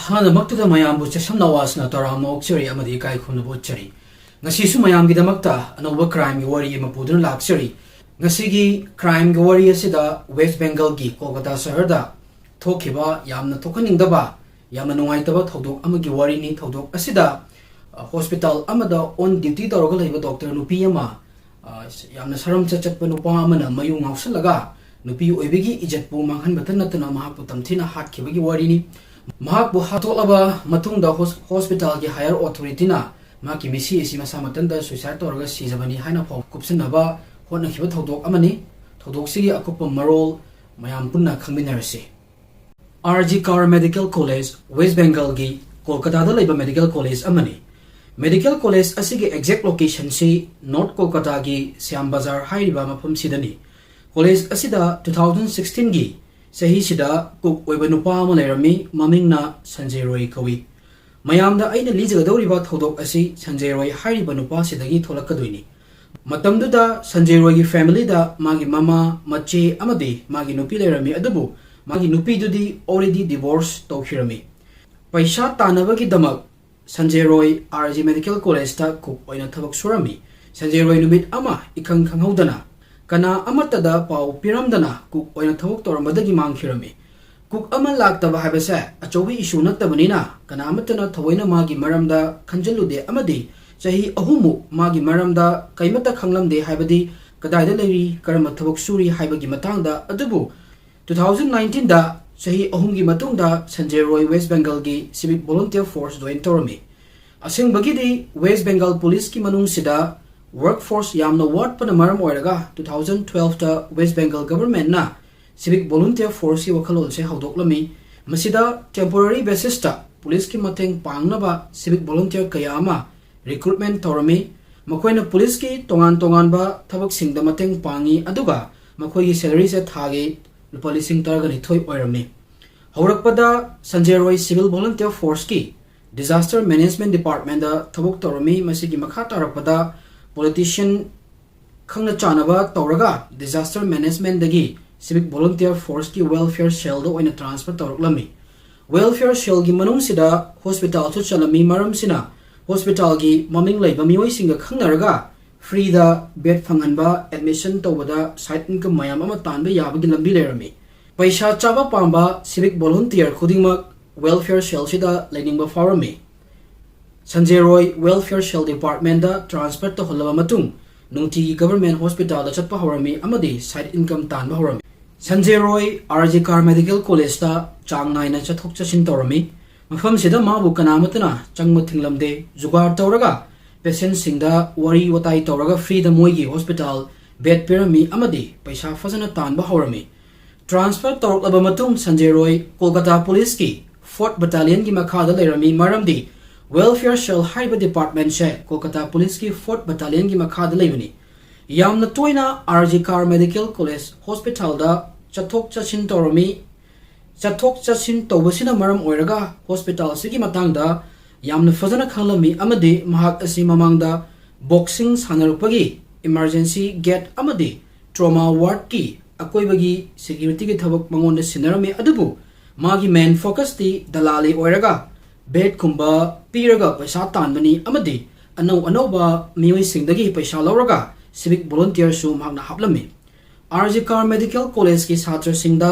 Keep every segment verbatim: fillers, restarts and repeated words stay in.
ꯑꯍꯥꯟꯕꯃꯛꯇꯗ ꯃꯌꯥꯝꯕꯨ ꯆꯦꯁꯝ ꯅꯋꯥꯖꯅ ꯇꯔꯥꯝꯅ ꯑꯣꯛꯆꯔꯤ ꯑꯃꯗꯤ ꯏꯀꯥꯏ ꯈꯨꯝꯅꯕ ꯎꯠꯆꯔꯤ꯫ ꯉꯁꯤꯁꯨ ꯃꯌꯥꯝꯒꯤꯗꯃꯛꯇ ꯑꯅꯧꯕ crimeꯒꯤ ꯋꯥꯔꯤ ꯑꯃ ꯄꯨꯗꯨꯅ ꯂꯥꯛꯆꯔꯤ꯫ ꯉꯁꯤꯒꯤ crimeꯒꯤ ꯋꯥꯔꯤ ꯑꯁꯤꯗ West Bengalꯒꯤ ꯀꯣꯜꯀꯇꯥ ꯁꯍꯔꯗ ꯊꯣꯛꯈꯤꯕ ꯌꯥꯝꯅ ꯊꯣꯛꯍꯟꯅꯤꯡꯗꯕ, ꯌꯥꯝꯅ ꯅꯨꯡꯉꯥꯏꯇꯕ ꯊꯧꯗꯣꯛ ꯑꯃꯒꯤ ꯋꯥꯔꯤꯅꯤ꯫ ꯊꯧꯗꯣꯛ ꯑꯁꯤꯗ, ꯑ, hospital ꯑꯃꯗ on duty ꯇꯧꯔꯒ ꯂꯩꯕ doctor ꯅꯨꯄꯤ ꯑꯃ, ꯑ, ꯌꯥꯝꯅ ꯁꯔꯝꯆꯠ ꯆꯠꯄ ꯅꯨꯄꯥ ꯑꯃꯅ ꯃꯌꯨ ꯉꯥꯎꯁꯜꯂꯒ ꯅꯨꯄꯤ ꯑꯣꯏꯕꯒꯤ ꯏꯖꯠꯄꯨ ꯃꯥꯡꯍꯟꯕꯇ ꯅꯠꯇꯅ ꯃꯍꯥꯛꯄꯨ ꯇꯝꯊꯤꯅ ꯍꯥꯠꯈꯤꯕꯒꯤ ꯋꯥꯔꯤꯅꯤ꯫ ꯃꯍꯥꯛꯄꯨ ꯍꯥꯠꯇꯣꯛꯂꯕ ꯃꯇꯨꯡꯗ ꯍꯣꯁ-, hospitalꯒꯤ higher authorityꯅ ꯃꯍꯥꯛꯀꯤ ꯃꯤꯁꯤ ꯑꯁꯤ ꯃꯁꯥ ꯃꯊꯟꯇ suicide ꯇꯧꯔꯒ ꯁꯤꯖꯕꯅꯤ ꯍꯥꯏꯅ ꯐꯥꯎ ꯀꯨꯞꯁꯤꯟꯅꯕ ꯍꯣꯠꯅꯈꯤꯕ ꯊꯧꯗꯣꯛ ꯑꯃꯅꯤ꯫ ꯊꯧꯗꯣꯛꯁꯤꯒꯤ ꯑꯀꯨꯞꯄ ꯃꯔꯣꯜ ꯃꯌꯥꯝ ꯄꯨꯟꯅ ꯈꯪꯃꯤꯟꯅꯔꯁꯤ꯫ R G Kar Medical College, West Bengalꯒꯤ ꯀꯣꯜꯀꯇꯥꯗ ꯂꯩꯕ medical college ꯑꯃꯅꯤ꯫ Medical college ꯑꯁꯤꯒꯤ exact locationꯁꯤ North ꯀꯣꯜꯀꯇꯥꯒꯤ ꯁ꯭ꯌꯥꯝ ꯕꯖꯥꯔ ꯍꯥꯏꯔꯤꯕ ꯃꯐꯝꯁꯤꯗꯅꯤ꯫ College ꯑꯁꯤꯗ two thousand sixteenꯒꯤ ꯆꯍꯤꯁꯤꯗ cook ꯑꯣꯏꯕ ꯅꯨꯄꯥ ꯑꯃ ꯂꯩꯔꯝꯃꯤ, ꯃꯃꯤꯡꯅ ꯁꯟꯖꯦ ꯔꯣꯏ ꯀꯧꯏ꯫ ꯃꯌꯥꯝꯗ ꯑꯩꯅ ꯂꯤꯖꯒꯗꯧꯔꯤꯕ ꯊꯧꯗꯣꯛ ꯑꯁꯤ ꯁꯟꯖꯦ ꯔꯣꯏ ꯍꯥꯏꯔꯤꯕ ꯅꯨꯄꯥꯁꯤꯗꯒꯤ ꯊꯣꯛꯂꯛꯀꯗꯣꯏꯅꯤ꯫ ꯃꯇꯝꯗꯨꯗ ꯁꯟꯖꯦ ꯔꯣꯏꯒꯤ familyꯗ ꯃꯥꯒꯤ ꯃꯃꯥ, ꯃꯆꯦ ꯑꯃꯗꯤ ꯃꯥꯒꯤ ꯅꯨꯄꯤ ꯂꯩꯔꯝꯃꯤ, ꯑꯗꯨꯕꯨ ꯃꯥꯒꯤ ꯅꯨꯄꯤꯗꯨꯗꯤ already divorce ꯇꯧꯈꯤꯔꯝꯃꯤ꯫ ꯄꯩꯁꯥ ꯇꯥꯟꯅꯕꯒꯤꯗꯃꯛ ꯁꯟꯖꯦ ꯔꯣꯏ ꯑꯥꯔ ꯖꯤ Medical Collegeꯇ cook ꯑꯣꯏꯅ ꯊꯕꯛ ꯁꯨꯔꯝꯃꯤ꯫ ꯁꯟꯖꯦ ꯔꯣꯏ ꯅꯨꯃꯤꯠ ꯑꯃ ꯏꯈꯪ ꯈꯪꯍꯧꯗꯅ, ꯀꯅꯥ ꯑꯃꯠꯇꯗ ꯄꯥꯎ ꯄꯤꯔꯝꯗꯅ cook ꯑꯣꯏꯅ ꯊꯕꯛ ꯇꯧꯔꯝꯕꯗꯒꯤ ꯃꯥꯡꯈꯤꯔꯝꯃꯤ꯫ Cook ꯑꯃ ꯂꯥꯛꯇꯕ ꯍꯥꯏꯕꯁꯦ ꯑꯆꯧꯕ issue ꯅꯠꯇꯕꯅꯤꯅ, ꯀꯅꯥ ꯑꯃꯠꯇꯅ ꯊꯑꯣꯏꯅ ꯃꯥꯒꯤ ꯃꯔꯝꯗ ꯈꯟꯖꯤꯜꯂꯨꯗꯦ ꯑꯃꯗꯤ ꯆꯍꯤ ꯑꯍꯨꯝꯃꯨꯛ ꯃꯥꯒꯤ ꯃꯔꯝꯗ ꯀꯩꯃꯠꯇ ꯈꯪꯂꯝꯗꯦ, ꯍꯥꯏꯕꯗꯤ ꯀꯗꯥꯏꯗ ꯂꯩꯔꯤ, ꯀꯔꯝꯕ ꯊꯕꯛ ꯁꯨꯔꯤ ꯍꯥꯏꯕꯒꯤ ꯃꯇꯥꯡꯗ꯫ ꯑꯗꯨꯕꯨ two thousand nineteenꯗ, ꯆꯍꯤ ꯑꯍꯨꯝꯒꯤ ꯃꯇꯨꯡꯗ, ꯁꯟꯖꯦ ꯔꯣꯏ West Bengalꯒꯤ Civic Volunteer Force join ꯇꯧꯔꯝꯃꯤ꯫ ꯑꯁꯦꯡꯕꯒꯤꯗꯤ West Bengal Policeꯀꯤ ꯃꯅꯨꯡꯁꯤꯗ workforce ꯌꯥꯝꯅ ꯋꯥꯠꯄꯅ ꯃꯔꯝ ꯑꯣꯏꯔꯒ, two thousand twelveꯇ West Bengal governmentꯅ Civic Volunteer Forceꯀꯤ ꯋꯥꯈꯜꯂꯣꯟꯁꯦ ꯍꯧꯗꯣꯛꯂꯝꯃꯤ꯫ ꯃꯁꯤꯗ temporary basisꯇ policeꯀꯤ ꯃꯇꯦꯡ ꯄꯥꯡꯅꯕ civic volunteer ꯀꯌꯥ ꯑꯃ recruitment ꯇꯧꯔꯝꯃꯤ꯫ ꯃꯈꯣꯏꯅ policeꯀꯤ ꯇꯣꯉꯥꯟ ꯇꯣꯉꯥꯟꯕ ꯊꯕꯛꯁꯤꯡꯗ ꯃꯇꯦꯡ ꯄꯥꯡꯉꯤ, ꯑꯗꯨꯒ ꯃꯈꯣꯏꯒꯤ salaryꯁꯦ ꯊꯥꯒꯤ ꯂꯨꯄꯥ ꯂꯤꯁꯤꯡ ꯇꯔꯥꯒ ꯅꯤꯊꯣꯏ ꯑꯣꯏꯔꯝꯃꯤ꯫ ꯍꯧꯔꯛꯄꯗ ꯁꯟꯖꯦ ꯔꯣꯏ Civil Volunteer Forceꯀꯤ Disaster Management Departmentꯇ ꯊꯕꯛ ꯇꯧꯔꯝꯃꯤ꯫ ꯃꯁꯤꯒꯤ ꯃꯈꯥ ꯇꯥꯔꯛꯄꯗ politician ꯈꯪꯅ ꯆꯥꯟꯅꯕ ꯇꯧꯔꯒ Disaster Managementꯗꯒꯤ Civic Volunteer Forceꯀꯤ Welfare Cellꯗ ꯑꯣꯏꯅ transfer ꯇꯧꯔꯛꯂꯝꯃꯤ꯫ Welfare cellꯒꯤ ꯃꯅꯨꯡꯁꯤꯗ hospitalꯁꯨ ꯆꯜꯂꯝꯃꯤ꯫ ꯃꯔꯝꯁꯤꯅ hospitalꯒꯤ ꯃꯃꯤꯡ ꯂꯩꯕ ꯃꯤꯑꯣꯏꯁꯤꯡꯒ ꯈꯪꯅꯔꯒ freeꯗ bed ꯐꯪꯍꯟꯕ, admission ꯇꯧꯕꯗ side income ꯃꯌꯥꯝ ꯑꯃ ꯇꯥꯟꯕ ꯌꯥꯕꯒꯤ ꯂꯝꯕꯤ ꯂꯩꯔꯝꯃꯤ꯫ ꯄꯩꯁꯥ ꯆꯥꯕ ꯄꯥꯝꯕ civic volunteer ꯈꯨꯗꯤꯡꯃꯛ welfare cellꯁꯤꯗ ꯂꯩꯅꯤꯡꯕ ꯐꯥꯎꯔꯝꯃꯤ꯫ ꯁꯟꯖꯦꯔꯣꯏ welfare cell departmentꯇ transfer ꯇꯧꯍꯜꯂꯕ ꯃꯇꯨꯡ ꯅꯨꯡꯇꯤꯒꯤ government hospitalꯗ ꯆꯠꯄ ꯍꯧꯔꯝꯃꯤ ꯑꯃꯗꯤ side income ꯇꯥꯟꯕ ꯍꯧꯔꯝꯃꯤ꯫ ꯁꯟꯖꯦꯔꯣꯏ RG Kar Medical Collegeꯇ ꯆꯥꯡ ꯅꯥꯏꯅ ꯆꯠꯊꯣꯛ ꯆꯠꯁꯤꯟ ꯇꯧꯔꯝꯃꯤ꯫ ꯃꯐꯝꯁꯤꯗ ꯃꯥꯕꯨ ꯀꯅꯥꯃꯠꯇꯅ ꯆꯪꯕ ꯊꯤꯡꯂꯝꯗꯦ꯫ ꯖꯨꯒꯥꯔ ꯇꯧꯔꯒ patientꯁꯤꯡꯗ ꯋꯥꯔꯤ ꯋꯥꯇꯥꯏ ꯇꯧꯔꯒ freeꯗ ꯃꯣꯏꯒꯤ hospital bed ꯄꯤꯔꯝꯃꯤ ꯑꯃꯗꯤ ꯄꯩꯁꯥ ꯐꯖꯅ ꯇꯥꯟꯕ ꯍꯧꯔꯝꯃꯤ꯫ Transfer ꯇꯧꯔꯛꯂꯕ ꯃꯇꯨꯡ ꯁꯟꯖꯦꯔꯣꯏ ꯀꯣꯜꯀꯇꯥ policeꯀꯤ fourth battalionꯒꯤ ꯃꯈꯥꯗ ꯂꯩꯔꯝꯃꯤ, ꯃꯔꯝꯗꯤ welfare cell ꯍꯥꯏꯔꯤꯕ departmentꯁꯦ ꯀꯣꯜꯀꯇꯥ policeꯀꯤ fourth battalionꯒꯤ ꯃꯈꯥꯗ ꯂꯩꯕꯅꯤ꯫ ꯌꯥꯝꯅ ꯇꯣꯏꯅ RG Kar Medical College hospitalꯗ ꯆꯠꯊꯣꯛ ꯆꯠꯁꯤꯟ ꯇꯧꯔꯝꯃꯤ꯫ ꯆꯠꯊꯣꯛ ꯆꯠꯁꯤꯟ ꯇꯧꯕꯁꯤꯅ ꯃꯔꯝ ꯑꯣꯏꯔꯒ hospitalꯁꯤꯒꯤ ꯃꯇꯥꯡꯗ ꯌꯥꯝꯅ ꯐꯖꯅ ꯈꯪꯂꯝꯃꯤ ꯑꯃꯗꯤ ꯃꯍꯥꯛ ꯑꯁꯤ ꯃꯃꯥꯡꯗ boxing ꯁꯥꯟꯅꯔꯛꯄꯒꯤ emergency gate ꯑꯃꯗꯤ trauma wardꯀꯤ ꯑꯀꯣꯏꯕꯒꯤ securityꯒꯤ ꯊꯕꯛ ꯃꯉꯣꯟꯗ ꯁꯤꯟꯅꯔꯝꯃꯤ꯫ ꯑꯗꯨꯕꯨ ꯃꯥꯒꯤ main focusꯇꯤ ꯗꯂꯥꯂꯤ ꯑꯣꯏꯔꯒ bedꯀꯨꯝꯕ ꯄꯤꯔꯒ ꯄꯩꯁꯥ ꯇꯥꯟꯕꯅꯤ ꯑꯃꯗꯤ ꯑꯅꯧ ꯑꯅꯧꯕ ꯃꯤꯑꯣꯏꯁꯤꯡꯗꯒꯤ ꯄꯩꯁꯥ ꯂꯧꯔꯒ civic volunteerꯁꯨ ꯃꯍꯥꯛꯅ ꯍꯥꯞꯂꯝꯃꯤ꯫ RG Kar Medical Collegeꯀꯤ ꯁꯥꯇ꯭ꯔꯁꯤꯡꯗ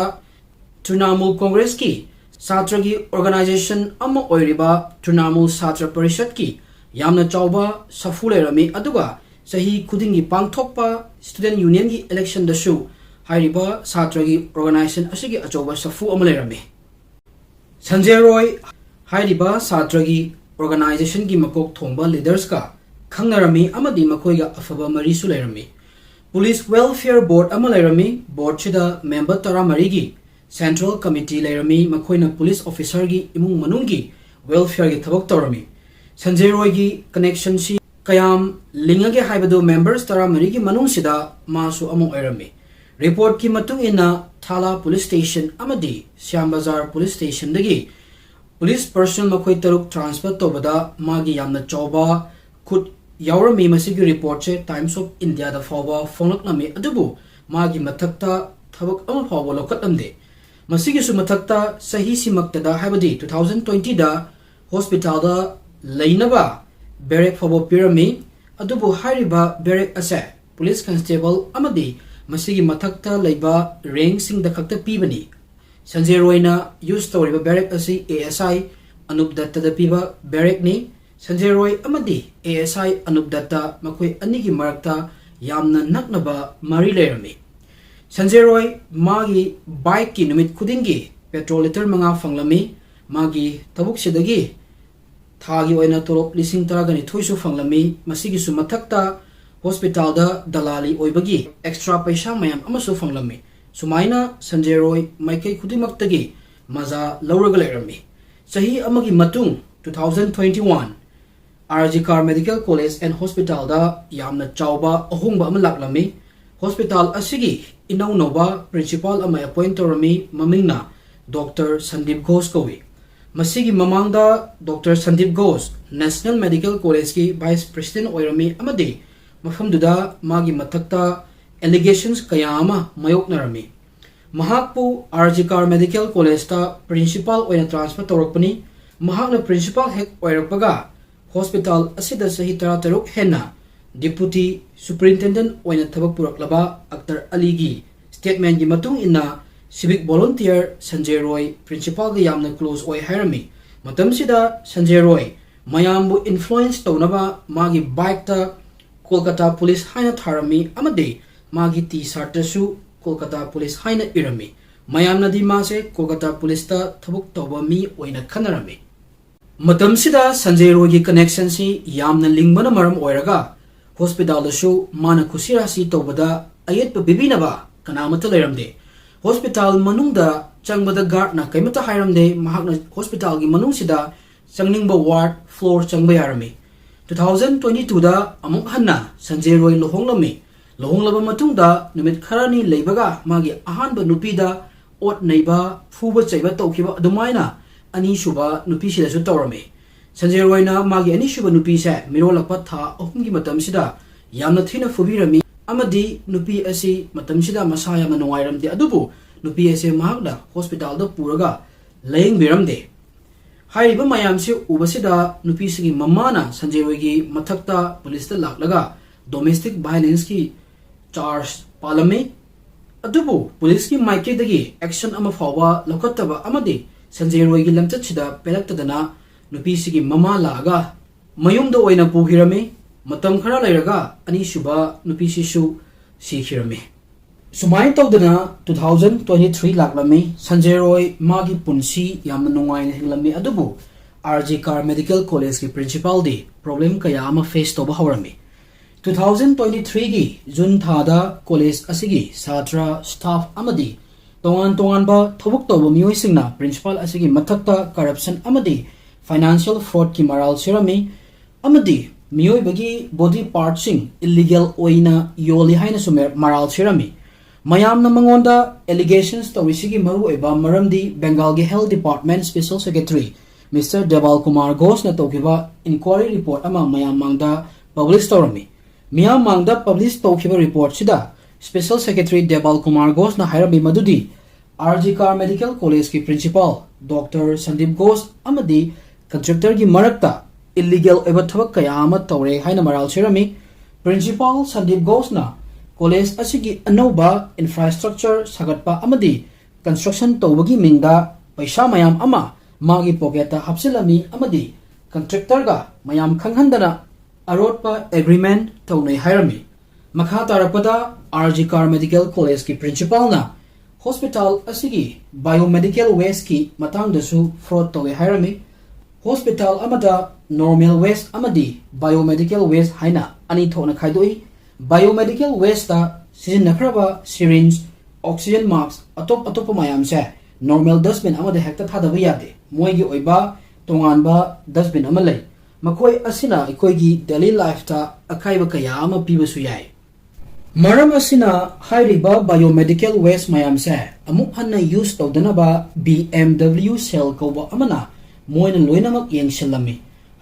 Trinamool Congressꯀꯤ ꯁꯥꯇ꯭ꯔꯒꯤ organization ꯑꯃ ꯑꯣꯏꯔꯤꯕ Trinamool ꯁꯥꯇ꯭ꯔ ꯄꯔꯤꯁꯠꯀꯤ ꯌꯥꯝꯅ ꯆꯥꯎꯕ ꯁꯥꯐꯨ ꯂꯩꯔꯝꯃꯤ, ꯑꯗꯨꯒ ꯆꯍꯤ ꯈꯨꯗꯤꯡꯒꯤ ꯄꯥꯡꯊꯣꯛꯄ student unionꯒꯤ electionꯗꯁꯨ ꯍꯥꯏꯔꯤꯕ ꯁꯥꯇ꯭ꯔꯒꯤ organization ꯑꯁꯤꯒꯤ ꯑꯆꯧꯕ ꯁꯥꯐꯨ ꯑꯃ ꯂꯩꯔꯝꯃꯤ꯫ ꯁꯟꯖꯦꯔꯣꯏ ꯍꯥꯏꯔꯤꯕ ꯁꯥꯇ꯭ꯔꯒꯤ organizationꯒꯤ ꯃꯀꯣꯛ ꯊꯣꯡꯕ leadersꯀ ꯈꯪꯅꯔꯝꯃꯤ ꯑꯃꯗꯤ ꯃꯈꯣꯏꯒ ꯑꯐꯕ ꯃꯔꯤꯁꯨ ꯂꯩꯔꯝꯃꯤ꯫ Police Welfare Board ꯑꯃ ꯂꯩꯔꯝꯃꯤ꯫ Boardꯁꯤꯗ member ꯇꯔꯥꯃꯔꯤꯒꯤ central committee ꯂꯩꯔꯝꯃꯤ, ꯃꯈꯣꯏꯅ police officerꯒꯤ ꯏꯃꯨꯡ ꯃꯅꯨꯡꯒꯤ welfareꯒꯤ ꯊꯕꯛ ꯇꯧꯔꯝꯃꯤ꯫ ꯁꯟꯖꯦꯔꯣꯏꯒꯤ connectionꯁꯤ ꯀꯌꯥꯝ ꯂꯤꯡꯉꯒꯦ ꯍꯥꯏꯕꯗꯨ members ꯇꯔꯥꯃꯔꯤꯒꯤ ꯃꯅꯨꯡꯁꯤꯗ ꯃꯥꯁꯨ ꯑꯃ ꯑꯣꯏꯔꯝꯃꯤ꯫ Reportꯀꯤ ꯃꯇꯨꯡ ꯏꯟꯅ ꯊꯥꯂꯥ police station ꯑꯃꯗꯤ ꯁ꯭ꯌꯥꯝ ꯕꯖꯥꯔ police stationꯗꯒꯤ police personnel ꯃꯈꯣꯏ ꯇꯔꯨꯛ transfer ꯇꯧꯕꯗ ꯃꯥꯒꯤ ꯌꯥꯝꯅ ꯆꯥꯎꯕ ꯈꯨꯠ ꯌꯥꯎꯔꯝꯃꯤ꯫ ꯃꯁꯤꯒꯤ reportꯁꯦ Times of Indiaꯗ ꯐꯥꯎꯕ ꯐꯣꯡꯂꯛꯂꯝꯃꯤ, ꯑꯗꯨꯕꯨ ꯃꯥꯒꯤ ꯃꯊꯛꯇ ꯊꯕꯛ ꯑꯃ ꯐꯥꯎꯕ ꯂꯧꯈꯠꯂꯝꯗꯦ꯫ ꯃꯁꯤꯒꯤꯁꯨ ꯃꯊꯛꯇ ꯆꯍꯤꯁꯤꯃꯛꯇꯗ, ꯍꯥꯏꯕꯗꯤ two thousand twenty ꯗ hospital ꯗ ꯂꯩꯅꯕ barrack ꯐꯥꯎꯕ ꯄꯤꯔꯝꯃꯤ꯫ ꯑꯗꯨꯕꯨ ꯍꯥꯏꯔꯤꯕ barrack ꯑꯁꯦ police constable ꯑꯃꯗꯤ ꯃꯁꯤꯒꯤ ꯃꯊꯛꯇ ꯂꯩꯕ rank ꯁꯤꯡꯗ ꯈꯛꯇ ꯄꯤꯕꯅꯤ꯫ ꯁꯟꯖꯦ ꯔꯣꯏꯅ use ꯇꯧꯔꯤꯕ barrack ꯑꯁꯤ A S I ꯑꯅꯨꯞ ꯗꯠꯇꯗ ꯄꯤꯕ barrack ꯅꯤ꯫ ꯁꯟꯖꯦ ꯔꯣꯏ ꯑꯃꯗꯤ A S I ꯑꯅꯨꯞ ꯗꯠꯇ ꯃꯈꯣꯏ ꯑꯅꯤꯒꯤ ꯃꯔꯛꯇ ꯌꯥꯝꯅ ꯅꯛꯅꯕ ꯃꯔꯤ ꯂꯩꯔꯝꯃꯤ꯫ ꯁꯟꯖꯦ ꯔꯣꯏ ꯃꯥꯒꯤ bike ꯀꯤ ꯅꯨꯃꯤꯠ ꯈꯨꯗꯤꯡꯒꯤ petrol litre ꯃꯉꯥ ꯐꯪꯂꯝꯃꯤ꯫ ꯃꯥꯒꯤ ꯊꯕꯛꯁꯤꯗꯒꯤ ꯊꯥꯒꯤ ꯑꯣꯏꯅ ꯇꯣꯂꯣꯞ ꯂꯤꯁꯤꯡ ꯇꯔꯥꯒ ꯅꯤꯊꯣꯏꯁꯨ ꯐꯪꯂꯝꯃꯤ꯫ ꯃꯁꯤꯒꯤꯁꯨ ꯃꯊꯛꯇ hospital ꯗ ꯗꯂꯥꯂꯤ ꯑꯣꯏꯕꯒꯤ extra ꯄꯩꯁꯥ ꯃꯌꯥꯝ ꯑꯃꯁꯨ ꯐꯪꯂꯝꯃꯤ꯫ ꯁꯨꯃꯥꯏꯅ ꯁꯟꯖꯦ ꯔꯣꯏ ꯃꯥꯏꯀꯩ ꯈꯨꯗꯤꯡꯃꯛꯇꯒꯤ ꯃꯖꯥ ꯂꯧꯔꯒ ꯂꯩꯔꯝꯃꯤ꯫ ꯆꯍꯤ ꯑꯃꯒꯤ ꯃꯇꯨꯡ, two thousand twenty one, R G Kar Medical College and Hospital ꯗ ꯌꯥꯝꯅ ꯆꯥꯎꯕ ꯑꯍꯣꯡꯕ ꯑꯃ ꯂꯥꯛꯂꯝꯃꯤ꯫ Hospital ꯑꯁꯤꯒꯤ ꯏꯅꯧꯅꯧꯕ principal ꯑꯃ appoint ꯇꯧꯔꯝꯃꯤ, ꯃꯃꯤꯡꯅ Doctor ꯁꯟꯗꯤꯞ ꯘꯣꯁ ꯀꯧꯏ꯫ ꯃꯁꯤꯒꯤ ꯃꯃꯥꯡꯗ Doctor Sandeep Ghosh National Medical College ꯀꯤ vice president ꯑꯣꯏꯔꯝꯃꯤ ꯑꯃꯗꯤ ꯃꯐꯝꯗꯨꯗ ꯃꯥꯒꯤ ꯃꯊꯛꯇ allegations ꯀꯌꯥ ꯑꯃ ꯃꯥꯌꯣꯛꯅꯔꯝꯃꯤ꯫ ꯃꯍꯥꯛꯄꯨ R G Kar Medical College ꯇ principal ꯑꯣꯏꯅ transfer ꯇꯧꯔꯛꯄꯅꯤ꯫ ꯃꯍꯥꯛꯅ principal ꯍꯦꯛ ꯑꯣꯏꯔꯛꯄꯒ hospital ꯑꯁꯤꯗ ꯆꯍꯤ ꯇꯔꯥꯇꯔꯨꯛ ꯍꯦꯟꯅ deputy superintendent ꯑꯣꯏꯅ ꯊꯕꯛ ꯄꯨꯔꯛꯂꯕ ꯑꯛꯇꯔ ꯑꯂꯤꯒꯤ statement ꯀꯤ ꯃꯇꯨꯡ ꯏꯟꯅ, civic volunteer ꯁꯟꯖꯦ ꯔꯣꯏ principal ꯒ ꯌꯥꯝꯅ close ꯑꯣꯏ ꯍꯥꯏꯔꯝꯃꯤ꯫ ꯃꯇꯝꯁꯤꯗ ꯁꯟꯖꯦ ꯔꯣꯏ ꯃꯌꯥꯝꯕꯨ influence ꯇꯧꯅꯕ ꯃꯥꯒꯤ bike ꯇ ꯀꯣꯜꯀꯇꯥ police ꯍꯥꯏꯅ ꯊꯥꯔꯝꯃꯤ ꯑꯃꯗꯤ ꯃꯥꯒꯤ T-shirt ꯇꯁꯨ ꯀꯣꯜꯀꯇꯥ police ꯍꯥꯏꯅ ꯏꯔꯝꯃꯤ꯫ ꯃꯌꯥꯝꯅꯗꯤ ꯃꯥꯁꯦ ꯀꯣꯜꯀꯇꯥ police ꯇ ꯊꯕꯛ ꯇꯧꯕ ꯃꯤ ꯑꯣꯏꯅ ꯈꯟꯅꯔꯝꯃꯤ꯫ ꯃꯇꯝꯁꯤꯗ ꯁꯟꯖꯦ ꯔꯣꯏꯒꯤ connection ꯁꯤ ꯌꯥꯝꯅ ꯂꯤꯡꯕꯅ ꯃꯔꯝ ꯑꯣꯏꯔꯒ hospital ꯗꯁꯨ ꯃꯥꯅ ꯈꯨꯁꯤ ꯔꯥꯁꯤ ꯇꯧꯕꯗ ꯑꯌꯦꯠꯄ ꯄꯤꯕꯤꯅꯕ ꯀꯅꯥꯃꯠꯇ ꯂꯩꯔꯝꯗꯦ꯫ Hospital ꯃꯅꯨꯡꯗ ꯆꯪꯕꯗ guard ꯅ ꯀꯩꯃꯠꯇ ꯍꯥꯏꯔꯝꯗꯦ꯫ ꯃꯍꯥꯛꯅ hospital ꯒꯤ ꯃꯅꯨꯡꯁꯤꯗ ꯆꯪꯅꯤꯡꯕ ward, floor ꯆꯪꯕ ꯌꯥꯔꯝꯃꯤ꯫ Two thousand twenty two ꯗ ꯑꯃꯨꯛ ꯍꯟꯅ ꯁꯟꯖꯦ ꯔꯣꯏ ꯂꯨꯍꯣꯡꯂꯝꯃꯤ꯫ ꯂꯨꯍꯣꯡꯂꯕ ꯃꯇꯨꯡꯗ ꯅꯨꯃꯤꯠ ꯈꯔꯅꯤ ꯂꯩꯕꯒ ꯃꯥꯒꯤ ꯑꯍꯥꯟꯕ ꯅꯨꯄꯤꯗ ꯑꯣꯠ ꯅꯩꯕ, ꯐꯨꯕ ꯆꯩꯕ ꯇꯧꯈꯤꯕ ꯑꯗꯨꯃꯥꯏꯅ ꯑꯅꯤꯁꯨꯕ ꯅꯨꯄꯤꯁꯤꯗꯁꯨ ꯇꯧꯔꯝꯃꯤ꯫ ꯁꯟꯖꯦ ꯔꯣꯏꯅ ꯃꯥꯒꯤ ꯑꯅꯤꯁꯨꯕ ꯅꯨꯄꯤꯁꯦ ꯃꯤꯔꯣꯜꯂꯛꯄ ꯊꯥ ꯑꯍꯨꯝꯒꯤ ꯃꯇꯝꯁꯤꯗ ꯌꯥꯝꯅ ꯊꯤꯅ ꯐꯨꯕꯤꯔꯝꯃꯤ ꯑꯃꯗꯤ ꯅꯨꯄꯤ ꯑꯁꯤ ꯃꯇꯝꯁꯤꯗ ꯃꯁꯥ ꯌꯥꯝꯅ ꯅꯨꯡꯉꯥꯏꯔꯝꯗꯦ꯫ ꯑꯗꯨꯕꯨ ꯅꯨꯄꯤ ꯑꯁꯦ ꯃꯍꯥꯛꯅ ꯍꯣꯁꯄꯤꯇꯥꯜꯗ ꯄꯨꯔꯒ ꯂꯥꯌꯦꯡꯕꯤꯔꯝꯗꯦ꯫ ꯍꯥꯏꯔꯤꯕ ꯃꯌꯥꯝꯁꯤ ꯎꯕꯁꯤꯗ ꯅꯨꯄꯤꯁꯤꯒꯤ ꯃꯃꯥꯅ ꯁꯟꯖꯦꯔꯣꯏꯒꯤ ꯃꯊꯛꯇ ꯄꯨꯂꯤꯁꯇ ꯂꯥꯛꯂꯒ ꯗꯣꯃꯦꯁꯇꯤꯛ ꯚꯥꯏꯂꯦꯟꯁꯀꯤ ꯆꯥꯔꯖ ꯄꯥꯜꯂꯝꯃꯤ꯫ ꯑꯗꯨꯕꯨ ꯄꯨꯂꯤꯁꯀꯤ ꯃꯥꯏꯀꯩꯗꯒꯤ ꯑꯦꯛꯁꯟ ꯑꯃ ꯐꯥꯎꯕ ꯂꯧꯈꯠꯇꯕ ꯑꯃꯗꯤ ꯁꯟꯖꯦꯔꯣꯏꯒꯤ ꯂꯝꯆꯠꯁꯤꯗ ꯄꯦꯜꯂꯛꯇꯗꯅ ꯅꯨꯄꯤꯁꯤꯒꯤ ꯃꯃꯥ ꯂꯥꯛꯑꯒ ꯃꯌꯨꯝꯗ ꯑꯣꯏꯅ ꯄꯨꯈꯤꯔꯝꯃꯤ꯫ ꯃꯇꯝ ꯈꯔ ꯂꯩꯔꯒ ꯑꯅꯤꯁꯨꯕ ꯅꯨꯄꯤꯁꯤꯁꯨ ꯁꯤꯈꯤꯔꯝꯃꯤ꯫ ꯁꯨꯃꯥꯏꯅ ꯇꯧꯗꯅ two thousand twenty three ꯂꯥꯛꯂꯝꯃꯤ꯫ ꯁꯟꯖꯦꯔꯣꯏ ꯃꯥꯒꯤ ꯄꯨꯟꯁꯤ ꯌꯥꯝꯅ ꯅꯨꯡꯉꯥꯏꯅ ꯍꯤꯡꯂꯝꯃꯤ꯫ ꯑꯗꯨꯕꯨ ꯑꯥꯔ ꯖꯤ ꯀꯥꯔ ꯃꯦꯗꯤꯀꯦꯜ ꯀꯣꯂꯦꯖꯀꯤ ꯄ꯭ꯔꯤꯟꯁꯤꯄꯥꯜꯗꯤ ꯄ꯭ꯔꯣꯕ꯭ꯂꯦꯝ ꯀꯌꯥ ꯑꯃ ꯐꯦꯁ ꯇꯧꯕ ꯍꯧꯔꯝꯃꯤ꯫ Two thousand twenty threeꯒꯤ ꯖꯨꯟ ꯊꯥꯗ ꯀꯣꯂꯦꯖ ꯑꯁꯤꯒꯤ ꯁꯥꯇ꯭ꯔ, ꯁ꯭ꯇꯥꯐ ꯑꯃꯗꯤ ꯇꯣꯉꯥꯟ ꯇꯣꯉꯥꯟꯕ ꯊꯕꯛ ꯇꯧꯕ ꯃꯤꯑꯣꯏꯁꯤꯡꯅ ꯄ꯭ꯔꯤꯟꯁꯤꯄꯥꯜ ꯑꯁꯤꯒꯤ ꯃꯊꯛꯇ ꯀꯔꯞꯁꯟ ꯑꯃꯗꯤ ꯐꯥꯏꯅꯥꯟꯁꯤꯌꯦꯜ ꯐ꯭ꯔꯣꯗꯀꯤ ꯃꯔꯥꯜ ꯁꯤꯔꯝꯃꯤ ꯑꯃꯗꯤ ꯃꯤꯑꯣꯏꯕꯒꯤ ꯕꯣꯗꯤ ꯄꯥꯔꯠꯁꯤꯡ ꯏꯜꯂꯤꯒꯦꯜ ꯑꯣꯏꯅ ꯌꯣꯜꯂꯤ ꯍꯥꯏꯅꯁꯨ ꯃꯦ-, ꯃꯔꯥꯜ ꯁꯤꯔꯝꯃꯤ꯫ ꯃꯌꯥꯝꯅ ꯃꯉꯣꯟꯗ ꯑꯦꯂꯤꯒꯦꯁꯟꯁ ꯇꯧꯔꯤꯁꯤꯒꯤ ꯃꯔꯨꯑꯣꯏꯕ ꯃꯔꯝꯗꯤ ꯕꯦꯡꯒꯥꯜꯒꯤ health department special secretary mister Debal Kumar ꯘꯣꯁꯅ ꯇꯧꯈꯤꯕ ꯏꯟꯀ꯭ꯋꯥꯏꯔꯤ ꯔꯤꯄꯣꯔꯠ ꯑꯃ ꯃꯌꯥꯝ ꯃꯥꯡꯗ ꯄꯕ꯭ꯂꯤꯁ ꯇꯧꯔꯝꯃꯤ꯫ ꯃꯤꯌꯥꯝ ꯃꯥꯡꯗ ꯄꯕ꯭ꯂꯤꯁ ꯇꯧꯈꯤꯕ ꯔꯤꯄꯣꯔꯠꯁꯤꯗ ꯁ꯭ꯄꯦꯁꯦꯜ ꯁꯦꯀ꯭ꯔꯦꯇꯔꯤ ꯗꯦꯕꯥꯜ ꯀꯨꯃꯥꯔ ꯘꯣꯁꯅ ꯍꯥꯏꯔꯝꯃꯤ ꯃꯗꯨꯗꯤ ꯑꯥꯔ ꯖꯤ ꯀꯥꯔ ꯃꯦꯗꯤꯀꯦꯜ ꯀꯣꯂꯦꯖꯀꯤ ꯄ꯭ꯔꯤꯟꯁꯤꯄꯥꯜ ꯗꯣꯛꯇꯔ ꯁꯟꯗꯤꯞ ꯘꯣꯁ ꯑꯃꯗꯤ ꯀꯟꯇ꯭ꯔꯦꯛꯇꯔꯒꯤ ꯃꯔꯛꯇ ꯏꯜꯂꯤꯒꯦꯜ ꯑꯣꯏꯕ ꯊꯕꯛ ꯀꯌꯥ ꯑꯃ ꯇꯧꯔꯦ ꯍꯥꯏꯅ ꯃꯔꯥꯜ ꯁꯤꯔꯝꯃꯤ꯫ ꯄ꯭ꯔꯤꯟꯁꯤꯄꯥꯜ ꯁꯟꯗꯤꯞ ꯘꯣꯁꯅ ꯀꯣꯂꯦꯖ ꯑꯁꯤꯒꯤ ꯑꯅꯧꯕ ꯏꯟꯐ꯭ꯔꯥꯁ꯭ꯇ꯭ꯔꯛꯆꯔ ꯁꯥꯒꯠꯄ ꯑꯃꯗꯤ ꯀꯟꯁꯇ꯭ꯔꯛꯁꯟ ꯇꯧꯕꯒꯤ ꯃꯤꯡꯗ ꯄꯩꯁꯥ ꯃꯌꯥꯝ ꯑꯃ ꯃꯥꯒꯤ ꯄꯣꯀꯦꯠꯇ ꯍꯥꯞꯆꯤꯜꯂꯝꯃꯤ ꯑꯃꯗꯤ ꯀꯟꯇ꯭ꯔꯦꯛꯇꯔꯒ ꯃꯌꯥꯝ ꯈꯪꯍꯟꯗꯅ ꯑꯔꯣꯠꯄ ꯑꯦꯒ꯭ꯔꯤꯃꯦꯟ ꯇꯧꯅꯩ ꯍꯥꯏꯔꯝꯃꯤ꯫ ꯃꯈꯥ ꯇꯥꯔꯛꯄꯗ ꯑꯥꯔ ꯖꯤ ꯀꯥꯔ ꯃꯦꯗꯤꯀꯦꯜ ꯀꯣꯂꯦꯖꯀꯤ ꯄ꯭ꯔꯤꯟꯁꯤꯄꯥꯜꯅ ꯍꯣꯁꯄꯤꯇꯥꯜ ꯑꯁꯤꯒꯤ ꯕꯥꯏꯑꯣꯃꯦꯗꯤꯀꯦꯜ ꯋꯦꯁꯀꯤ ꯃꯇꯥꯡꯗꯁꯨ ꯐ꯭ꯔꯣꯗ ꯇꯧꯏ ꯍꯥꯏꯔꯝꯃꯤ꯫ ꯍꯣꯁꯄꯤꯇꯥꯜ ꯑꯃꯗ ꯅꯣꯔꯃꯦꯜ ꯋꯦꯁ ꯑꯃꯗꯤ ꯕꯥꯏꯑꯣꯃꯦꯗꯤꯀꯦꯜ ꯋꯦꯁ ꯍꯥꯏꯅ ꯑꯅꯤ ꯊꯣꯛꯅ ꯈꯥꯏꯗꯣꯛꯏ꯫ ꯕꯥꯏꯑꯣꯃꯦꯗꯤꯀꯦꯜ ꯋꯦꯁꯇ ꯁꯤꯖꯤꯟꯅꯈ꯭ꯔꯕ ꯁꯤꯔꯤꯟꯖ, ꯑꯣꯛꯁꯤꯖꯟ ꯃꯥꯛꯁ, ꯑꯇꯣꯞ ꯑꯇꯣꯞꯄ ꯃꯌꯥꯝꯁꯦ ꯅꯣꯔꯃꯦꯜ ꯗꯁꯕꯤꯟ ꯑꯃꯗ ꯍꯦꯛꯇ ꯊꯥꯗꯕ ꯌꯥꯗꯦ꯫ ꯃꯣꯏꯒꯤ ꯑꯣꯏꯕ ꯇꯣꯉꯥꯟꯕ ꯗꯁꯕꯤꯟ ꯑꯃ ꯂꯩ꯫ ꯃꯈꯣꯏ ꯑꯁꯤꯅ ꯑꯩꯈꯣꯏꯒꯤ ꯗꯦꯂꯤ ꯂꯥꯏꯐꯇ ꯑꯀꯥꯏꯕ ꯀꯌꯥ ꯑꯃ ꯄꯤꯕꯁꯨ ꯌꯥꯏ꯫ ꯃꯔꯝ ꯑꯁꯤꯅ ꯍꯥꯏꯔꯤꯕ ꯕꯥꯏꯑꯣꯃꯦꯗꯤꯀꯦꯜ ꯋꯦꯁ ꯃꯌꯥꯝꯁꯦ ꯑꯃꯨꯛ ꯍꯟꯅ ꯌꯨꯁ ꯇꯧꯗꯅꯕ ꯕꯤ ꯑꯦꯝ ꯗꯕ꯭ꯂꯤꯎ ꯁꯦꯜ ꯀꯧꯕ ꯑꯃꯅ ꯃꯣꯏꯅ ꯂꯣꯏꯅꯃꯛ ꯌꯦꯡꯁꯤꯜꯂꯝꯃꯤ꯫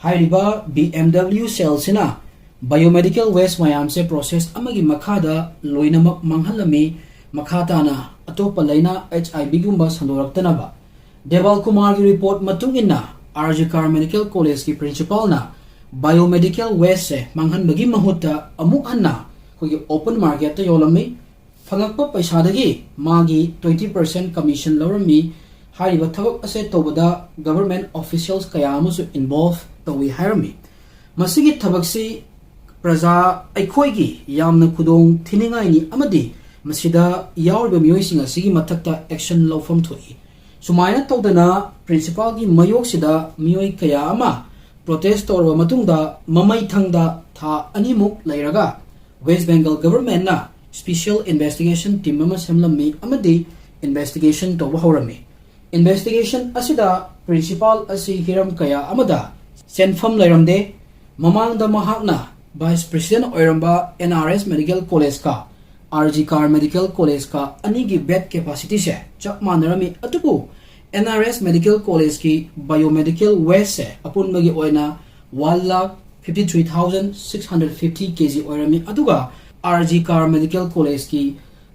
ꯍꯥꯏꯔꯤꯕ ꯕꯤ ꯑꯦꯝ ꯗꯕ꯭ꯂꯤꯎ ꯁꯦꯜꯁꯤꯅ ꯕꯥꯏꯑꯣꯃꯦꯗꯤꯀꯦꯜ ꯋꯦꯁ ꯃꯌꯥꯝꯁꯦ ꯄ꯭ꯔꯣꯁꯦꯁ ꯑꯃꯒꯤ ꯃꯈꯥꯗ ꯂꯣꯏꯅꯃꯛ ꯃꯥꯡꯍꯜꯂꯝꯃꯤ꯫ ꯃꯈꯥ ꯇꯥꯅ ꯑꯇꯣꯞꯄ ꯂꯥꯏꯅꯥ H I V ꯒꯨꯝꯕ ꯁꯟꯗꯣꯔꯛꯇꯅꯕ꯫ ꯗꯦꯕꯥꯜ ꯀꯨꯃꯥꯔꯒꯤ ꯔꯤꯄꯣꯔꯠ ꯃꯇꯨꯡ ꯏꯟꯅ, R G Kar Medical College ꯀꯤ principal ꯅ biomedical waste ꯁꯦ ꯃꯥꯡꯍꯟꯕꯒꯤ ꯃꯍꯨꯠꯇ ꯑꯃꯨꯛ ꯍꯟꯅ ꯑꯩꯈꯣꯏꯒꯤ open market ꯇ ꯌꯣꯜꯂꯝꯃꯤ꯫ ꯐꯪꯂꯛꯄ ꯄꯩꯁꯥꯗꯒꯤ ꯃꯥꯒꯤ twenty percent commission ꯂꯧꯔꯝꯃꯤ꯫ ꯍꯥꯏꯔꯤꯕ ꯊꯕꯛ ꯑꯁꯦ ꯇꯧꯕꯗ government officials ꯀꯌꯥ ꯑꯃꯁꯨ involve ꯇꯧꯏ ꯍꯥꯏꯔꯝꯃꯤ꯫ ꯃꯁꯤꯒꯤ ꯊꯕꯛꯁꯤ ꯄ꯭ꯔꯖꯥ ꯑꯩꯈꯣꯏꯒꯤ ꯌꯥꯝꯅ ꯈꯨꯗꯣꯡ ꯊꯤꯅꯤꯡꯉꯥꯏꯅꯤ ꯑꯃꯗꯤ ꯃꯁꯤꯗ ꯌꯥꯎꯔꯤꯕ ꯃꯤꯑꯣꯏꯁꯤꯡ ꯑꯁꯤꯒꯤ ꯃꯊꯛꯇ action ꯂꯧꯐꯝ ꯊꯣꯛꯏ꯫ ꯁꯨꯃꯥꯏꯅ ꯇꯧꯗꯅ principal ꯒꯤ ꯃꯥꯌꯣꯛꯁꯤꯗ ꯃꯤꯑꯣꯏ ꯀꯌꯥ ꯑꯃ protest ꯇꯧꯔꯕ ꯃꯇꯨꯡꯗ, ꯃꯃꯩꯊꯪꯗ ꯊꯥ ꯑꯅꯤꯃꯨꯛ ꯂꯩꯔꯒ West Bengal government ꯅ special investigation team ꯑꯃ ꯁꯦꯝꯂꯝꯃꯤ ꯑꯃꯗꯤ investigation ꯇꯧꯕ ꯍꯧꯔꯝꯃꯤ꯫ Investigation ꯑꯁꯤꯗ principal ꯑꯁꯤ ꯍꯤꯔꯝ ꯀꯌꯥ ꯑꯃꯗ ꯆꯦꯟꯐꯝ ꯂꯩꯔꯝꯗꯦ꯫ ꯃꯃꯥꯡꯗ ꯃꯍꯥꯛꯅ vice president ꯑꯣꯏꯔꯝꯕ N R S Medical College ꯀ R G Kar Medical College ꯀ ꯑꯅꯤꯒꯤ bed capacity ꯁꯦ ꯆꯞ ꯃꯥꯟꯅꯔꯝꯃꯤ, ꯑꯗꯨꯕꯨ N R S Medical College ꯀꯤ biomedical waste ꯁꯦ ꯑꯄꯨꯟꯕꯒꯤ ꯑꯣꯏꯅ one lakh fifty three thousand six hundred fifty K G ꯑꯣꯏꯔꯝꯃꯤ, ꯑꯗꯨꯒ R G Kar Medical College ꯀꯤ,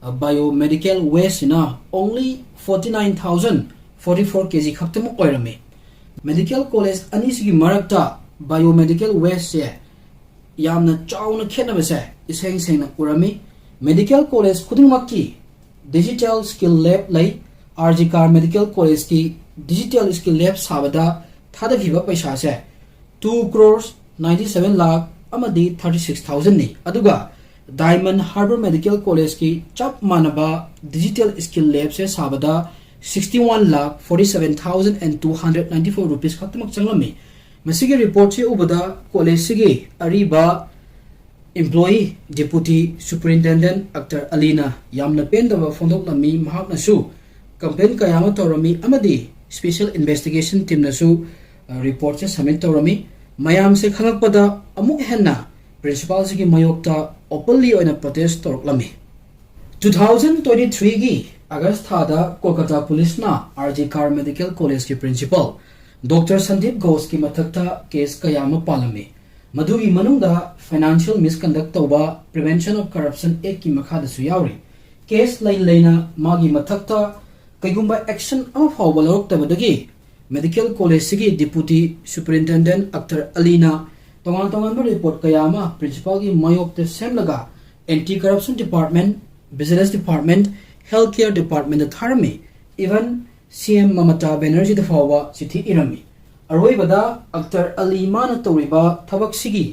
ꯑ, biomedical waste ꯁꯤꯅ only forty nine thousand forty four K G ꯈꯛꯇꯃꯛ ꯑꯣꯏꯔꯝꯃꯤ꯫ Medical college ꯑꯅꯤꯁꯤꯒꯤ ꯃꯔꯛꯇ biomedical waste ꯁꯦ ꯌꯥꯝꯅ ꯆꯥꯎꯅ ꯈꯦꯠꯅꯕꯁꯦ ꯏꯁꯦꯡ ꯁꯦꯡꯅ ꯎꯔꯝꯃꯤ꯫ Medical college ꯈꯨꯗꯤꯡꯃꯛꯀꯤ digital skill lab ꯂꯩ꯫ R G Kar Medical College ꯀꯤ digital skill lab ꯁꯥꯕꯗ ꯊꯥꯗꯈꯤꯕ ꯄꯩꯁꯥꯁꯦ two crores ninety seven lakh ꯑꯃꯗꯤ thirty six thousand ꯅꯤ꯫ ꯑꯗꯨꯒ Diamond Harbour Medical College ꯀꯤ ꯆꯞ ꯃꯥꯟꯅꯕ digital skill lab ꯁꯦ ꯁꯥꯕꯗ sixty one lakh forty seven thousand and two hundred ninety four rupees ꯈꯛꯇꯃꯛ ꯆꯪꯂꯝꯃꯤ꯫ ꯃꯁꯤꯒꯤ report ꯁꯤ ꯎꯕꯗ college ꯁꯤꯒꯤ ꯑꯔꯤꯕ employee Deputy Superintendent ꯑꯛꯇꯔ ꯑꯂꯤꯅ ꯌꯥꯝꯅ ꯄꯦꯟꯗꯕ ꯐꯣꯡꯗꯣꯛꯂꯝꯃꯤ꯫ ꯃꯍꯥꯛꯅꯁꯨ complaint ꯀꯌꯥ ꯑꯃ ꯇꯧꯔꯝꯃꯤ ꯑꯃꯗꯤ special investigation team ꯅꯁꯨ, ꯑ, report ꯁꯦ submit ꯇꯧꯔꯝꯃꯤ꯫ ꯃꯌꯥꯝꯁꯦ ꯈꯪꯂꯛꯄꯗ ꯑꯃꯨꯛ ꯍꯦꯟꯅ principal ꯁꯤꯒꯤ ꯃꯥꯌꯣꯛꯇ openly ꯑꯣꯏꯅ protest ꯇꯧꯔꯛꯂꯝꯃꯤ꯫ Two thousand twenty three ꯒꯤ August ꯊꯥꯗ ꯀꯣꯜꯀꯇꯥ police ꯅ R G Kar Medical College ꯀꯤ principal Doctor Sandeep Ghosh ꯀꯤ ꯃꯊꯛꯇ case ꯀꯌꯥ ꯑꯃ ꯄꯥꯜꯂꯝꯃꯤ꯫ ꯃꯗꯨꯒꯤ ꯃꯅꯨꯡꯗ Financial Misconduct ꯇꯧꯕ Prevention of Corruption Act ꯀꯤ ꯃꯈꯥꯗꯁꯨ ꯌꯥꯎꯔꯤ꯫ ꯀꯦꯁ ꯂꯩ ꯂꯩꯅ ꯃꯥꯒꯤ ꯃꯊꯛꯇ ꯀꯩꯒꯨꯝꯕ ꯑꯦꯛꯁꯟ ꯑꯃ ꯐꯥꯎꯕ ꯂꯧꯔꯛꯇꯕꯗꯒꯤ ꯃꯦꯗꯤꯀꯦꯜ ꯀꯣꯂꯦꯖꯁꯤꯒꯤ ꯗꯤꯄꯨꯇꯤ ꯁꯨꯄꯔꯤꯟꯇꯦꯟꯗꯦꯟ ꯑꯛꯇꯔ ꯑꯂꯤꯅ ꯇꯣꯉꯥꯟ ꯇꯣꯉꯥꯟꯕ ꯔꯤꯄꯣꯔꯠ ꯀꯌꯥ ꯑꯃ ꯄ꯭ꯔꯤꯟꯁꯤꯄꯥꯜꯒꯤ ꯃꯥꯌꯣꯛꯇ ꯁꯦꯝꯂꯒ anti corruption department, business department, health care ꯗꯤꯄꯥꯔꯠꯃꯦꯟꯗ ꯊꯥꯔꯝꯃꯤ꯫ ꯏꯚꯟ ꯁꯤ ꯑꯦꯝ ꯃꯃꯇꯥ ꯕꯦꯅꯔꯖꯤꯗ ꯐꯥꯎꯕ ꯆꯤꯊꯤ ꯏꯔꯝꯃꯤ꯫ ꯑꯔꯣꯏꯕꯗ ꯑꯛꯇꯔ ꯑꯂꯤ ꯃꯥꯅ ꯇꯧꯔꯤꯕ ꯊꯕꯛꯁꯤꯒꯤ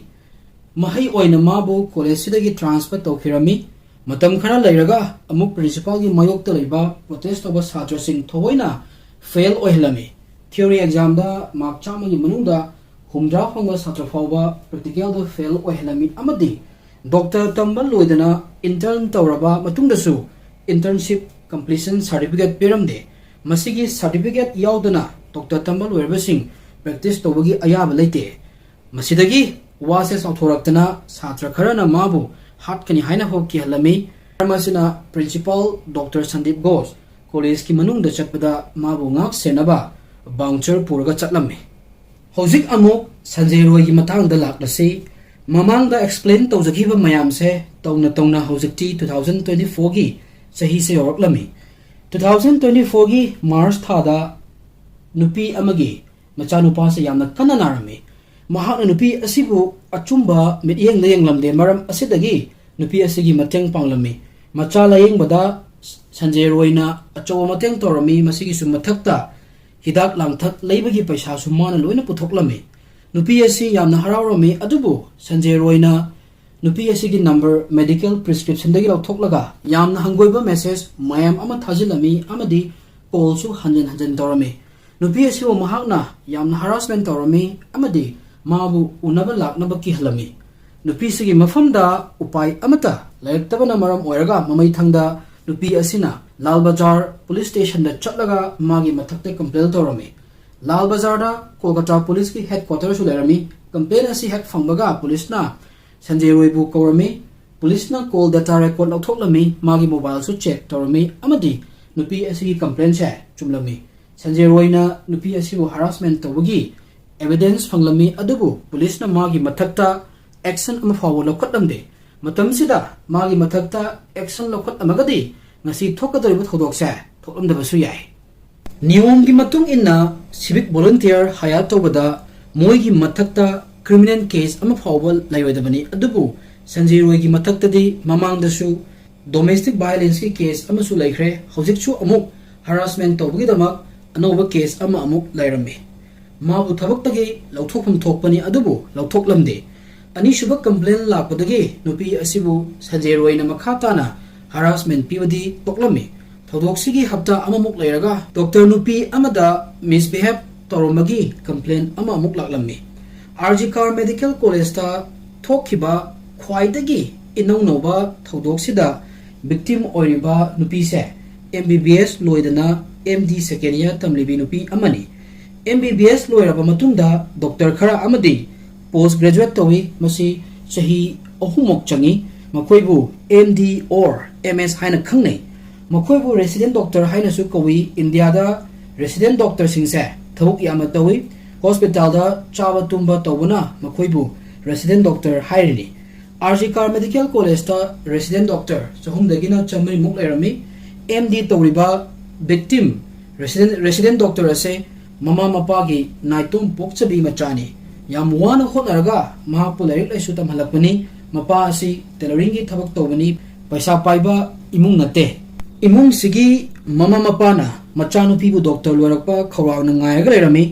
ꯃꯍꯩ ꯑꯣꯏꯅ ꯃꯥꯕꯨ ꯀꯣꯂꯦꯖꯁꯤꯗꯒꯤ ꯇ꯭ꯔꯥꯟꯁꯐꯔ ꯇꯧꯈꯤꯔꯝꯃꯤ꯫ ꯃꯇꯝ ꯈꯔ ꯂꯩꯔꯒ ꯑꯃꯨꯛ ꯄ꯭ꯔꯤꯟꯁꯤꯄꯥꯜꯒꯤ ꯃꯥꯌꯣꯛꯇ ꯂꯩꯕ ꯄ꯭ꯔꯣꯇꯦꯁ ꯇꯧꯕ ꯁꯥꯇ꯭ꯔꯁꯤꯡ ꯊꯑꯣꯏꯅ ꯐꯦꯜ ꯑꯣꯏꯍꯜꯂꯝꯃꯤ꯫ ꯊꯤꯑꯣꯔꯤ ꯑꯦꯛꯖꯥꯝꯗ ꯃꯥꯔꯛ ꯆꯥꯝꯃꯒꯤ ꯃꯅꯨꯡꯗ ꯍꯨꯝꯗ꯭ꯔꯥ ꯐꯪꯕ ꯁꯥꯇ꯭ꯔ ꯐꯥꯎꯕ ꯄ꯭ꯔꯦꯛꯇꯤꯀꯦꯜꯗ ꯐꯦꯜ ꯑꯣꯏꯍꯜꯂꯝꯃꯤ ꯑꯃꯗꯤ ꯗꯣꯛꯇꯔ ꯇꯝꯕ ꯂꯣꯏꯗꯅ ꯏꯟꯇꯔꯟ ꯇꯧꯔꯕ ꯃꯇꯨꯡꯗꯁꯨ ꯏꯟꯇꯔꯟꯁꯤꯞ ꯀꯝꯄ꯭ꯂꯤꯁꯟ ꯁꯥꯔꯇꯤꯐꯤꯀꯦꯠ ꯄꯤꯔꯝꯗꯦ꯫ ꯃꯁꯤꯒꯤ ꯁꯥꯔꯇꯤꯐꯤꯀꯦꯠ ꯌꯥꯎꯗꯅ ꯗꯣꯛꯇꯔ ꯇꯝꯕ ꯂꯣꯏꯔꯕꯁꯤꯡ ꯄ꯭ꯔꯦꯛꯇꯤꯁ ꯇꯧꯕꯒꯤ ꯑꯌꯥꯕ ꯂꯩꯇꯦ꯫ ꯃꯁꯤꯗꯒꯤ ꯋꯥꯁꯦ ꯆꯥꯎꯊꯣꯔꯛꯇꯅ ꯁꯥꯇ꯭ꯔ ꯈꯔꯅ ꯃꯥꯕꯨ ꯍꯥꯠꯀꯅꯤ ꯍꯥꯏꯅ ꯐꯥꯎ ꯀꯤꯍꯜꯂꯝꯃꯤ꯫ ꯃꯔꯝ ꯑꯁꯤꯅ ꯄ꯭ꯔꯤꯟꯁꯤꯄꯥꯜ ꯗꯣꯛꯇꯔ ꯁꯟꯗꯤꯞ ꯘꯣꯁ ꯀꯣꯂꯦꯖꯀꯤ ꯃꯅꯨꯡꯗ ꯆꯠꯄꯗ ꯃꯥꯕꯨ ꯉꯥꯛ ꯁꯦꯟꯅꯕ ꯕꯥꯎꯟꯁꯔ ꯄꯨꯔꯒ ꯆꯠꯂꯝꯃꯤ꯫ ꯍꯧꯖꯤꯛ ꯑꯃꯨꯛ ꯁꯟꯖꯦ ꯔꯣꯏꯒꯤ ꯃꯇꯥꯡꯗ ꯂꯥꯛꯂꯁꯤ꯫ ꯃꯃꯥꯡꯗ ꯑꯦꯛꯁꯄ꯭ꯂꯦꯟ ꯇꯧꯖꯈꯤꯕ ꯃꯌꯥꯝꯁꯦ ꯇꯧꯅ ꯇꯧꯅ ꯍꯧꯖꯤꯛꯇꯤ ꯇꯨ ꯊꯥꯎꯖꯟ ꯇ꯭ꯋꯦꯟꯇꯤ ꯐꯣꯔꯒꯤ ꯆꯍꯤꯁꯦ ꯌꯧꯔꯛꯂꯝꯃꯤ꯫ ꯇꯨ ꯊꯥꯎꯖꯟ ꯇ꯭ꯋꯦꯟꯇꯤ ꯐꯣꯔꯒꯤ ꯃꯥꯔꯆ ꯊꯥꯗ ꯅꯨꯄꯤ ꯑꯃꯒꯤ ꯃꯆꯥꯅꯨꯄꯥꯁꯦ ꯌꯥꯝꯅ ꯀꯟꯅ ꯅꯥꯔꯝꯃꯤ꯫ ꯃꯍꯥꯛꯅ ꯅꯨꯄꯤ ꯑꯁꯤꯕꯨ ꯑꯆꯨꯝꯕ ꯃꯤꯠꯌꯦꯡꯗ ꯌꯦꯡꯂꯝꯗꯦ꯫ ꯃꯔꯝ ꯑꯁꯤꯗꯒꯤ ꯅꯨꯄꯤ ꯑꯁꯤꯒꯤ ꯃꯇꯦꯡ ꯄꯥꯡꯂꯝꯃꯤ꯫ ꯃꯆꯥ ꯂꯥꯌꯦꯡꯕꯗ ꯁꯟꯖꯦ ꯔꯣꯏꯅ ꯑꯆꯧꯕ ꯃꯇꯦꯡ ꯇꯧꯔꯝꯃꯤ꯫ ꯃꯁꯤꯒꯤꯁꯨ ꯃꯊꯛꯇ ꯍꯤꯗꯥꯛ ꯂꯥꯡꯊꯛ ꯂꯩꯕꯒꯤ ꯄꯩꯁꯥꯁꯨ ꯃꯥꯅ ꯂꯣꯏꯅ ꯄꯨꯊꯣꯛꯂꯝꯃꯤ꯫ ꯅꯨꯄꯤ ꯑꯁꯤ ꯌꯥꯝꯅ ꯍꯔꯥꯎꯔꯝꯃꯤ, ꯑꯗꯨꯕꯨ ꯁꯟꯖꯦ ꯔꯣꯏꯅ ꯅꯨꯄꯤ ꯑꯁꯤꯒꯤ ꯅꯝꯕꯔ ꯃꯦꯗꯤꯀꯦꯜ ꯄ꯭ꯔꯤꯁꯀ꯭ꯔꯤꯞꯁꯟꯗꯒꯤ ꯂꯧꯊꯣꯛꯂꯒ ꯌꯥꯝꯅ ꯍꯪꯒꯣꯏꯕ ꯃꯦꯁꯦꯖ ꯃꯌꯥꯝ ꯑꯃ ꯊꯥꯖꯤꯜꯂꯝꯃꯤ ꯑꯃꯗꯤ ꯀꯣꯜꯁꯨ ꯍꯟꯖꯤꯟ ꯍꯟꯖꯤꯟ ꯇꯧꯔꯝꯃꯤ꯫ ꯅꯨꯄꯤ ꯑꯁꯤꯕꯨ ꯃꯍꯥꯛꯅ ꯌꯥꯝꯅ ꯍꯔꯥꯁꯃꯦꯟ ꯇꯧꯔꯝꯃꯤ ꯑꯃꯗꯤ ꯃꯥꯕꯨ ꯎꯅꯕ ꯂꯥꯛꯅꯕ ꯀꯤꯍꯜꯂꯝꯃꯤ꯫ ꯅꯨꯄꯤꯁꯤꯒꯤ ꯃꯐꯝꯗ ꯎꯄꯥꯏ ꯑꯃꯠꯇ ꯂꯩꯔꯛꯇꯕꯅ ꯃꯔꯝ ꯑꯣꯏꯔꯒ ꯃꯃꯩꯊꯪꯗ ꯅꯨꯄꯤ ꯑꯁꯤꯅ ꯂꯥꯜ ꯕꯖꯥꯔ ꯄꯨꯂꯤꯁ ꯁ꯭ꯇꯦꯁꯟꯗ ꯆꯠꯂꯒ ꯃꯥꯒꯤ ꯃꯊꯛꯇ ꯀꯝꯄ꯭ꯂꯦꯟ ꯇꯧꯔꯝꯃꯤ꯫ ꯂꯥꯜ ꯕꯖꯥꯔꯗ ꯀꯣꯜꯀꯇꯥ ꯄꯨꯂꯤꯁꯀꯤ ꯍꯦꯗꯀ꯭ꯋꯥꯇꯔꯁꯨ ꯂꯩꯔꯝꯃꯤ꯫ ꯀꯝꯄ꯭ꯂꯦꯟ ꯑꯁꯤ ꯍꯦꯛ ꯐꯪꯕꯒ ꯄꯨꯂꯤꯁꯅ ꯁꯟꯖꯦ ꯔꯣꯏꯕꯨ ꯀꯧꯔꯝꯃꯤ꯫ ꯄꯨꯂꯤꯁꯅ ꯀꯣꯜ ꯗꯦꯇꯥ ꯔꯦꯀꯣꯔꯗ ꯂꯧꯊꯣꯛꯂꯝꯃꯤ, ꯃꯥꯒꯤ ꯃꯣꯕꯥꯏꯜꯁꯨ ꯆꯦꯛ ꯇꯧꯔꯝꯃꯤ ꯑꯃꯗꯤ ꯅꯨꯄꯤ ꯑꯁꯤꯒꯤ ꯀꯝꯄ꯭ꯂꯦꯟꯁꯦ ꯆꯨꯝꯂꯝꯃꯤ꯫ ꯁꯟꯖꯦ ꯔꯣꯏꯅ ꯅꯨꯄꯤ ꯑꯁꯤꯕꯨ ꯍꯔꯥꯁꯃꯦꯟ ꯇꯧꯕꯒꯤ ꯑꯦꯚꯤꯗꯦꯟꯁ ꯐꯪꯂꯝꯃꯤ, ꯑꯗꯨꯕꯨ ꯄꯨꯂꯤꯁꯅ ꯃꯥꯒꯤ ꯃꯊꯛꯇ ꯑꯦꯛꯁꯟ ꯑꯃ ꯐꯥꯎꯕ ꯂꯧꯈꯠꯂꯝꯗꯦ꯫ ꯃꯇꯝꯁꯤꯗ ꯃꯥꯒꯤ ꯃꯊꯛꯇ action ꯂꯧꯈꯠꯂꯝꯃꯒꯗꯤ ꯉꯁꯤ ꯊꯣꯛꯀꯗꯧꯔꯤꯕ ꯊꯧꯗꯣꯛꯁꯦ ꯊꯣꯛꯂꯝꯗꯕꯁꯨ ꯌꯥꯏ꯫ ꯅꯤꯌꯣꯝꯒꯤ ꯃꯇꯨꯡ ꯏꯟꯅ civic volunteer hire ꯇꯧꯕꯗ ꯃꯣꯏꯒꯤ ꯃꯊꯛꯇ criminal case ꯑꯃ ꯐꯥꯎꯕ ꯂꯩꯔꯣꯏꯗꯕꯅꯤ꯫ ꯑꯗꯨꯕꯨ ꯁꯟꯖꯦ ꯔꯣꯏꯒꯤ ꯃꯊꯛꯇꯗꯤ ꯃꯃꯥꯡꯗꯁꯨ domestic violence ꯀꯤ case ꯑꯃꯁꯨ ꯂꯩꯈ꯭ꯔꯦ꯫ ꯍꯧꯖꯤꯛꯁꯨ ꯑꯃꯨꯛ harassment ꯇꯧꯕꯒꯤꯗꯃꯛ ꯑꯅꯧꯕ case ꯑꯃ ꯑꯃꯨꯛ ꯂꯩꯔꯝꯃꯤ꯫ ꯃꯥꯕꯨ ꯊꯕꯛꯇꯒꯤ ꯂꯧꯊꯣꯛꯐꯝ ꯊꯣꯛꯄꯅꯤ, ꯑꯗꯨꯕꯨ ꯂꯧꯊꯣꯛꯂꯝꯗꯦ꯫ ꯑꯅꯤꯁꯨꯕ complaint ꯂꯥꯛꯄꯗꯒꯤ ꯅꯨꯄꯤ ꯑꯁꯤꯕꯨ ꯁꯟꯖꯦ ꯔꯣꯏꯅ ꯃꯈꯥ ꯇꯥꯅ harassment ꯄꯤꯕꯗꯤ ꯇꯣꯛꯂꯝꯃꯤ꯫ ꯊꯧꯗꯣꯛꯁꯤꯒꯤ ꯍꯞꯇꯥ ꯑꯃꯃꯨꯛ ꯂꯩꯔꯒ ꯗꯣꯛꯇꯔ ꯅꯨꯄꯤ ꯑꯃꯗ misbehave ꯇꯧꯔꯝꯕꯒꯤ complaint ꯑꯃ ꯑꯃꯨꯛ ꯂꯥꯛꯂꯝꯃꯤ꯫ ꯑꯥꯔ ꯖꯤ ꯀꯥꯔ ꯃꯦꯗꯤꯀꯦꯜ ꯀꯣꯂꯦꯖꯇ ꯊꯣꯛꯈꯤꯕ ꯈ꯭ꯋꯥꯏꯗꯒꯤ ꯏꯅꯧ ꯅꯧꯕ ꯊꯧꯗꯣꯛꯁꯤꯗ victim ꯑꯣꯏꯔꯤꯕ ꯅꯨꯄꯤꯁꯦ ꯑꯦꯝ ꯕꯤ ꯕꯤ ꯑꯦꯁ ꯂꯣꯏꯗꯅ ꯑꯦꯝ ꯗꯤ second year ꯇꯝꯂꯤꯕꯤ ꯅꯨꯄꯤ ꯑꯃꯅꯤ꯫ ꯑꯦꯝ ꯕꯤ ꯕꯤ ꯑꯦꯁ ꯂꯣꯏꯔꯕ ꯃꯇꯨꯡꯗ ꯗꯣꯛꯇꯔ ꯈꯔ ꯑꯃꯗꯤ post graduate ꯇꯧꯏ꯫ ꯃꯁꯤ ꯆꯍꯤ ꯑꯍꯨꯝꯃꯨꯛ ꯆꯪꯏ꯫ ꯃꯈꯣꯏꯕꯨ ꯑꯦꯝ ꯗꯤ or ꯑꯦꯝ ꯑꯦꯁ ꯍꯥꯏꯅ ꯈꯪꯅꯩ꯫ ꯃꯈꯣꯏꯕꯨ resident doctor ꯍꯥꯏꯅꯁꯨ ꯀꯧꯏ꯫ ꯏꯟꯗꯤꯌꯥꯗ resident ꯗꯣꯛꯇꯔꯁꯤꯡꯁꯦ ꯊꯕꯛ ꯌꯥꯝꯅ ꯇꯧꯏ꯫ ꯍꯣꯁꯄꯤꯇꯥꯜꯗ ꯆꯥꯕ ꯇꯨꯝꯕ ꯇꯧꯕꯅ ꯃꯈꯣꯏꯕꯨ resident doctor ꯍꯥꯏꯔꯤꯅꯤ꯫ ꯑꯥꯔ ꯖꯤ ꯀꯥꯔ ꯃꯦꯗꯤꯀꯦꯜ ꯀꯣꯂꯦꯖꯇ resident doctor ꯆꯍꯨꯝꯗꯒꯤꯅ ꯆꯥꯃꯔꯤꯃꯨꯛ ꯂꯩꯔꯝꯃꯤ꯫ ꯑꯦꯝ ꯗꯤ ꯇꯧꯔꯤꯕ victim resident, resident doctor ꯑꯁꯦ ꯃꯃꯥ ꯃꯄꯥꯒꯤ ꯅꯥꯏꯇꯣꯝ ꯄꯣꯛꯆꯕꯤ ꯃꯆꯥꯅꯤ꯫ ꯌꯥꯝ ꯋꯥꯅ ꯍꯣꯠꯅꯔꯒ ꯃꯍꯥꯛꯄꯨ ꯂꯥꯏꯔꯤꯛ ꯂꯥꯏꯁꯨ ꯇꯝꯍꯜꯂꯛꯄꯅꯤ꯫ ꯃꯄꯥ ꯑꯁꯤ tailoring ꯒꯤ ꯊꯕꯛ ꯇꯧꯕꯅꯤ꯫ ꯄꯩꯁꯥ ꯄꯥꯏꯕ ꯏꯃꯨꯡ ꯅꯠꯇꯦ꯫ ꯏꯃꯨꯡꯁꯤꯒꯤ ꯃꯃꯥ ꯃꯄꯥꯅ ꯃꯆꯥꯅꯨꯄꯤꯕꯨ ꯗꯣꯛꯇꯔ ꯂꯣꯏꯔꯛꯄ ꯈꯧꯔꯥꯡꯅ ꯉꯥꯏꯔꯒ ꯂꯩꯔꯝꯃꯤ꯫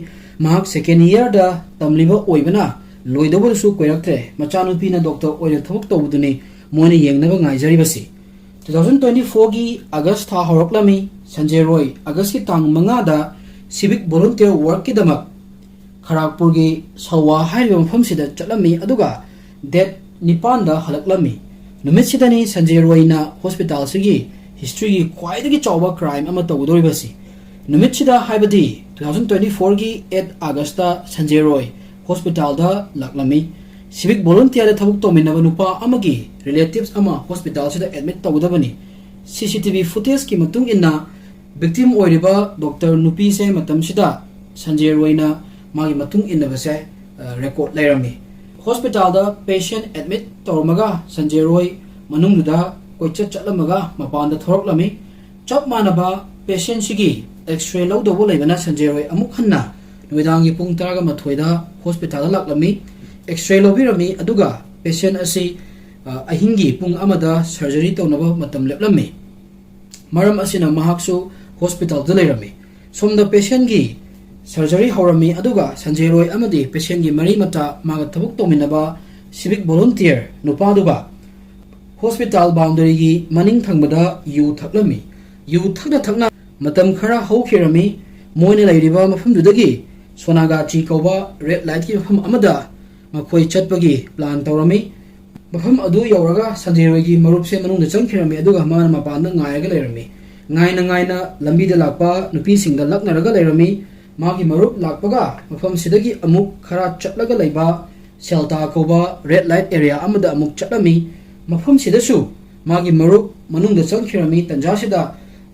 ꯃꯍꯥꯛ second year ꯗ ꯇꯝꯂꯤꯕ ꯑꯣꯏꯕꯅ ꯂꯣꯏꯗꯧꯕꯗꯨꯁꯨ ꯀꯨꯏꯔꯛꯇ꯭ꯔꯦ꯫ ꯃꯆꯥꯅꯨꯄꯤꯅ ꯗꯣꯛꯇꯔ ꯑꯣꯏꯅ ꯊꯕꯛ ꯇꯧꯕꯗꯨꯅꯤ ꯃꯣꯏꯅ ꯌꯦꯡꯅꯕ ꯉꯥꯏꯖꯔꯤꯕꯁꯤ꯫ Two thousand twenty four ꯒꯤ ꯑꯥꯒꯁ ꯊꯥ ꯍꯧꯔꯛꯂꯝꯃꯤ꯫ ꯁꯟꯖꯦ ꯔꯣꯏ ꯑꯥꯒꯁꯀꯤ ꯇꯥꯡ ꯃꯉꯥꯗ civic volunteer work ꯀꯤꯗꯃꯛ ꯈꯔꯥꯒꯄꯨꯔꯒꯤ ꯁꯋꯥ ꯍꯥꯏꯔꯤꯕ ꯃꯐꯝꯁꯤꯗ ꯆꯠꯂꯝꯃꯤ, ꯑꯗꯨꯒ date ꯅꯤꯄꯥꯟꯗ ꯍꯜꯂꯛꯂꯝꯃꯤ꯫ ꯅꯨꯃꯤꯠꯁꯤꯗꯅꯤ ꯁꯟꯖꯦ ꯔꯣꯏꯅ ꯍꯣꯁꯄꯤꯇꯥꯜꯁꯤꯒꯤ history ꯒꯤ ꯈ꯭ꯋꯥꯏꯗꯒꯤ ꯆꯥꯎꯕ crime ꯑꯃ ꯇꯧꯒꯗꯧꯔꯤꯕꯁꯤ꯫ ꯅꯨꯃꯤꯠꯁꯤꯗ, ꯍꯥꯏꯕꯗꯤ two thousand twenty four ꯒꯤ eight ꯑꯥꯒꯁꯇ ꯁꯟꯖꯦ ꯔꯣꯏ ꯍꯣꯁꯄꯤꯇꯥꯜꯗ ꯂꯥꯛꯂꯝꯃꯤ꯫ Civic volunteer ꯗ ꯊꯕꯛ ꯇꯧꯃꯤꯟꯅꯕ ꯅꯨꯄꯥ ꯑꯃꯒꯤ relatives ꯑꯃ ꯍꯣꯁꯄꯤꯇꯥꯜꯁꯤꯗ admit ꯇꯧꯒꯗꯕꯅꯤ꯫ C C T V footage ꯀꯤ ꯃꯇꯨꯡ ꯏꯟꯅ, victim ꯑꯣꯏꯔꯤꯕ ꯗꯣꯛꯇꯔ ꯅꯨꯄꯤꯁꯦ ꯃꯇꯝꯁꯤꯗ ꯁꯟꯖꯦ ꯔꯣꯏꯅ ꯃꯥꯒꯤ ꯃꯇꯨꯡ ꯏꯟꯅꯕꯁꯦ, ꯑ, record ꯂꯩꯔꯝꯃꯤ꯫ ꯍꯣꯁꯄꯤꯇꯥꯜꯗ ꯄꯦꯁꯦꯟ ꯑꯦꯗꯃꯤꯠ ꯇꯧꯔꯝꯃꯒ ꯁꯟꯖꯦ ꯔꯣꯏ ꯃꯅꯨꯡꯗꯨꯗ ꯀꯣꯏꯆꯠ ꯆꯠꯂꯝꯃꯒ ꯃꯄꯥꯟꯗ ꯊꯣꯔꯛꯂꯝꯃꯤ꯫ ꯆꯞ ꯃꯥꯟꯅꯕ ꯄꯦꯁꯦꯟꯁꯤꯒꯤ ꯑꯦꯛꯁꯔꯦ ꯂꯧꯗꯧꯕ ꯂꯩꯕꯅ ꯁꯟꯖꯦ ꯔꯣꯏ ꯑꯃꯨꯛ ꯍꯟꯅ ꯅꯨꯃꯤꯗꯥꯡꯒꯤ ꯄꯨꯡ ꯇꯔꯥꯒ ꯃꯥꯊꯣꯏꯗ ꯍꯣꯁꯄꯤꯇꯥꯜꯗ ꯂꯥꯛꯂꯝꯃꯤ꯫ ꯑꯦꯛꯁꯔꯦ ꯂꯧꯕꯤꯔꯝꯃꯤ, ꯑꯗꯨꯒ ꯄꯦꯁꯦꯟ ꯑꯁꯤ, ꯑ, ꯑꯍꯤꯡꯒꯤ ꯄꯨꯡ ꯑꯃꯗ ꯁꯔꯖꯔꯤ ꯇꯧꯅꯕ ꯃꯇꯝ ꯂꯦꯞꯂꯝꯃꯤ꯫ ꯃꯔꯝ ꯑꯁꯤꯅ ꯃꯍꯥꯛꯁꯨ ꯍꯣꯁꯄꯤꯇꯥꯜꯗ ꯂꯩꯔꯝꯃꯤ꯫ ꯁꯣꯝꯗ ꯄꯦꯁꯦꯟꯒꯤ ꯁꯔꯖꯔꯤ ꯍꯧꯔꯝꯃꯤ, ꯑꯗꯨꯒ ꯁꯟꯖꯦ ꯔꯣꯏ ꯑꯃꯗꯤ ꯄꯦꯁꯦꯟꯒꯤ ꯃꯔꯤ ꯃꯇꯥ ꯃꯥꯒ ꯊꯕꯛ ꯇꯧꯃꯤꯟꯅꯕ ꯁꯤꯚꯤꯛ ꯚꯣꯂꯨꯟꯇꯤꯌꯔ ꯅꯨꯄꯥꯗꯨꯒ ꯍꯣꯁꯄꯤꯇꯥꯜ ꯕꯥꯎꯟꯗꯔꯤꯒꯤ ꯃꯅꯤꯡ ꯊꯪꯕꯗ ꯌꯨ ꯊꯛꯂꯝꯃꯤ꯫ ꯌꯨ ꯊꯛꯅ ꯊꯛꯅ ꯃꯇꯝ ꯈꯔ ꯍꯧꯈꯤꯔꯝꯃꯤ꯫ ꯃꯣꯏꯅ ꯂꯩꯔꯤꯕ ꯃꯐꯝꯗꯨꯗꯒꯤ ꯁꯣꯅꯥꯒꯥꯆꯤ ꯀꯧꯕ ꯔꯦꯗ ꯂꯥꯏꯠꯀꯤ ꯃꯐꯝ ꯑꯃꯗ ꯃꯈꯣꯏ ꯆꯠꯄꯒꯤ ꯄ꯭ꯂꯥꯟ ꯇꯧꯔꯝꯃꯤ꯫ ꯃꯐꯝ ꯑꯗꯨ ꯌꯧꯔꯒ ꯁꯟꯖꯦ ꯔꯣꯏꯒꯤ ꯃꯔꯨꯞꯁꯦ ꯃꯅꯨꯡꯗ ꯆꯪꯈꯤꯔꯝꯃꯤ, ꯑꯗꯨꯒ ꯃꯥꯅ ꯃꯄꯥꯟꯗ ꯉꯥꯏꯔꯒ ꯂꯩꯔꯝꯃꯤ꯫ ꯉꯥꯏꯅ ꯉꯥꯏꯅ ꯂꯝꯕꯤꯗ ꯂꯥꯛꯄ ꯅꯨꯄꯤꯁꯤꯡꯒ ꯂꯛꯅꯔꯒ ꯂꯩꯔꯝꯃꯤ꯫ ꯃꯥꯒꯤ ꯃꯔꯨꯞ ꯂꯥꯛꯄꯒ ꯃꯐꯝꯁꯤꯗꯒꯤ ꯑꯃꯨꯛ ꯈꯔ ꯆꯠꯂꯒ ꯂꯩꯕ ꯁꯦꯜꯇꯥ ꯀꯧꯕ ꯔꯦꯗ ꯂꯥꯏꯠ ꯑꯦꯔꯤꯌꯥ ꯑꯃꯗ ꯑꯃꯨꯛ ꯆꯠꯂꯝꯃꯤ꯫ ꯃꯐꯝꯁꯤꯗꯁꯨ ꯃꯥꯒꯤ ꯃꯔꯨꯞ ꯃꯅꯨꯡꯗ ꯆꯪꯈꯤꯔꯝꯃꯤ꯫ ꯇꯟꯖꯥꯁꯤꯗ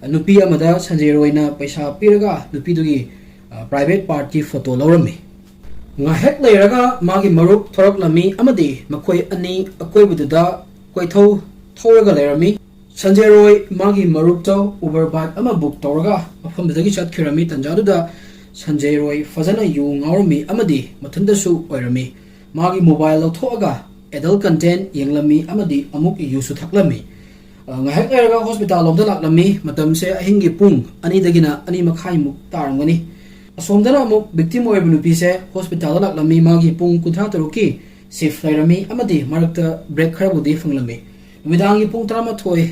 ꯅꯨꯄꯤ ꯑꯃꯗ ꯁꯟꯖꯦ ꯔꯣꯏꯅ ꯄꯩꯁꯥ ꯄꯤꯔꯒ ꯅꯨꯄꯤꯗꯨꯒꯤ, ꯑ, ꯄ꯭ꯔꯥꯏꯚꯦꯠ ꯄꯥꯔꯠꯀꯤ ꯐꯣꯇꯣ ꯂꯧꯔꯝꯃꯤ꯫ ꯉꯥꯏꯍꯥꯛ ꯂꯩꯔꯒ ꯃꯥꯒꯤ ꯃꯔꯨꯞ ꯊꯣꯔꯛꯂꯝꯃꯤ ꯑꯃꯗꯤ ꯃꯈꯣꯏ ꯑꯅꯤ ꯑꯀꯣꯏꯕꯗꯨꯗ ꯀꯣꯏꯊꯧ ꯊꯧꯔꯒ ꯂꯩꯔꯝꯃꯤ꯫ ꯁꯟꯖꯦ ꯔꯣꯏ ꯃꯥꯒꯤ ꯃꯔꯨꯞꯇ ꯎꯕꯔ ꯕꯥꯏꯛ ꯑꯃ ꯕꯨꯛ ꯇꯧꯔꯒ ꯃꯐꯝꯗꯨꯗꯒꯤ ꯆꯠꯈꯤꯔꯝꯃꯤ꯫ ꯇꯟꯖꯥꯗꯨꯗ ꯁꯟꯖꯦ ꯔꯣꯏ ꯐꯖꯅ ꯌꯨ ꯉꯥꯎꯔꯝꯃꯤ ꯑꯃꯗꯤ ꯃꯊꯟꯇꯁꯨ ꯑꯣꯏꯔꯝꯃꯤ꯫ ꯃꯥꯒꯤ ꯃꯣꯕꯥꯏꯜ ꯂꯧꯊꯣꯛꯑꯒ ꯑꯦꯗꯜ ꯀꯟꯇꯦꯟ ꯌꯦꯡꯂꯝꯃꯤ ꯑꯃꯗꯤ ꯑꯃꯨꯛ ꯌꯨꯁꯨ ꯊꯛꯂꯝꯃꯤ꯫ ꯑ, ꯉꯥꯏꯍꯥꯛ ꯂꯩꯔꯒ ꯍꯣꯁꯄꯤꯇꯥꯜ ꯂꯣꯝꯗ ꯂꯥꯛꯂꯝꯃꯤ꯫ ꯃꯇꯝꯁꯦ ꯑꯍꯤꯡꯒꯤ ꯄꯨꯡ ꯑꯅꯤꯗꯒꯤꯅ ꯑꯅꯤ ꯃꯈꯥꯏꯃꯨꯛ ꯇꯥꯔꯝꯒꯅꯤ꯫ ꯑꯁꯣꯝꯗꯅ ꯑꯃꯨꯛ ꯚꯤꯛꯇꯤꯝ ꯑꯣꯏꯔꯤꯕ ꯅꯨꯄꯤꯁꯦ ꯍꯣꯁꯄꯤꯇꯥꯜꯗ ꯂꯥꯛꯂꯝꯃꯤ꯫ ꯃꯥꯒꯤ ꯄꯨꯡ ꯀꯨꯟꯊ꯭ꯔꯥ ꯇꯔꯨꯛꯀꯤ ꯁꯤꯐ ꯂꯩꯔꯝꯃꯤ ꯑꯃꯗꯤ ꯃꯔꯛꯇ ꯕ꯭ꯔꯦꯛ ꯈꯔꯕꯨꯗꯤ ꯐꯪꯂꯝꯃꯤ꯫ ꯅꯨꯃꯤꯗꯥꯡꯒꯤ ꯄꯨꯡ ꯇꯔꯥꯃꯥꯊꯣꯏ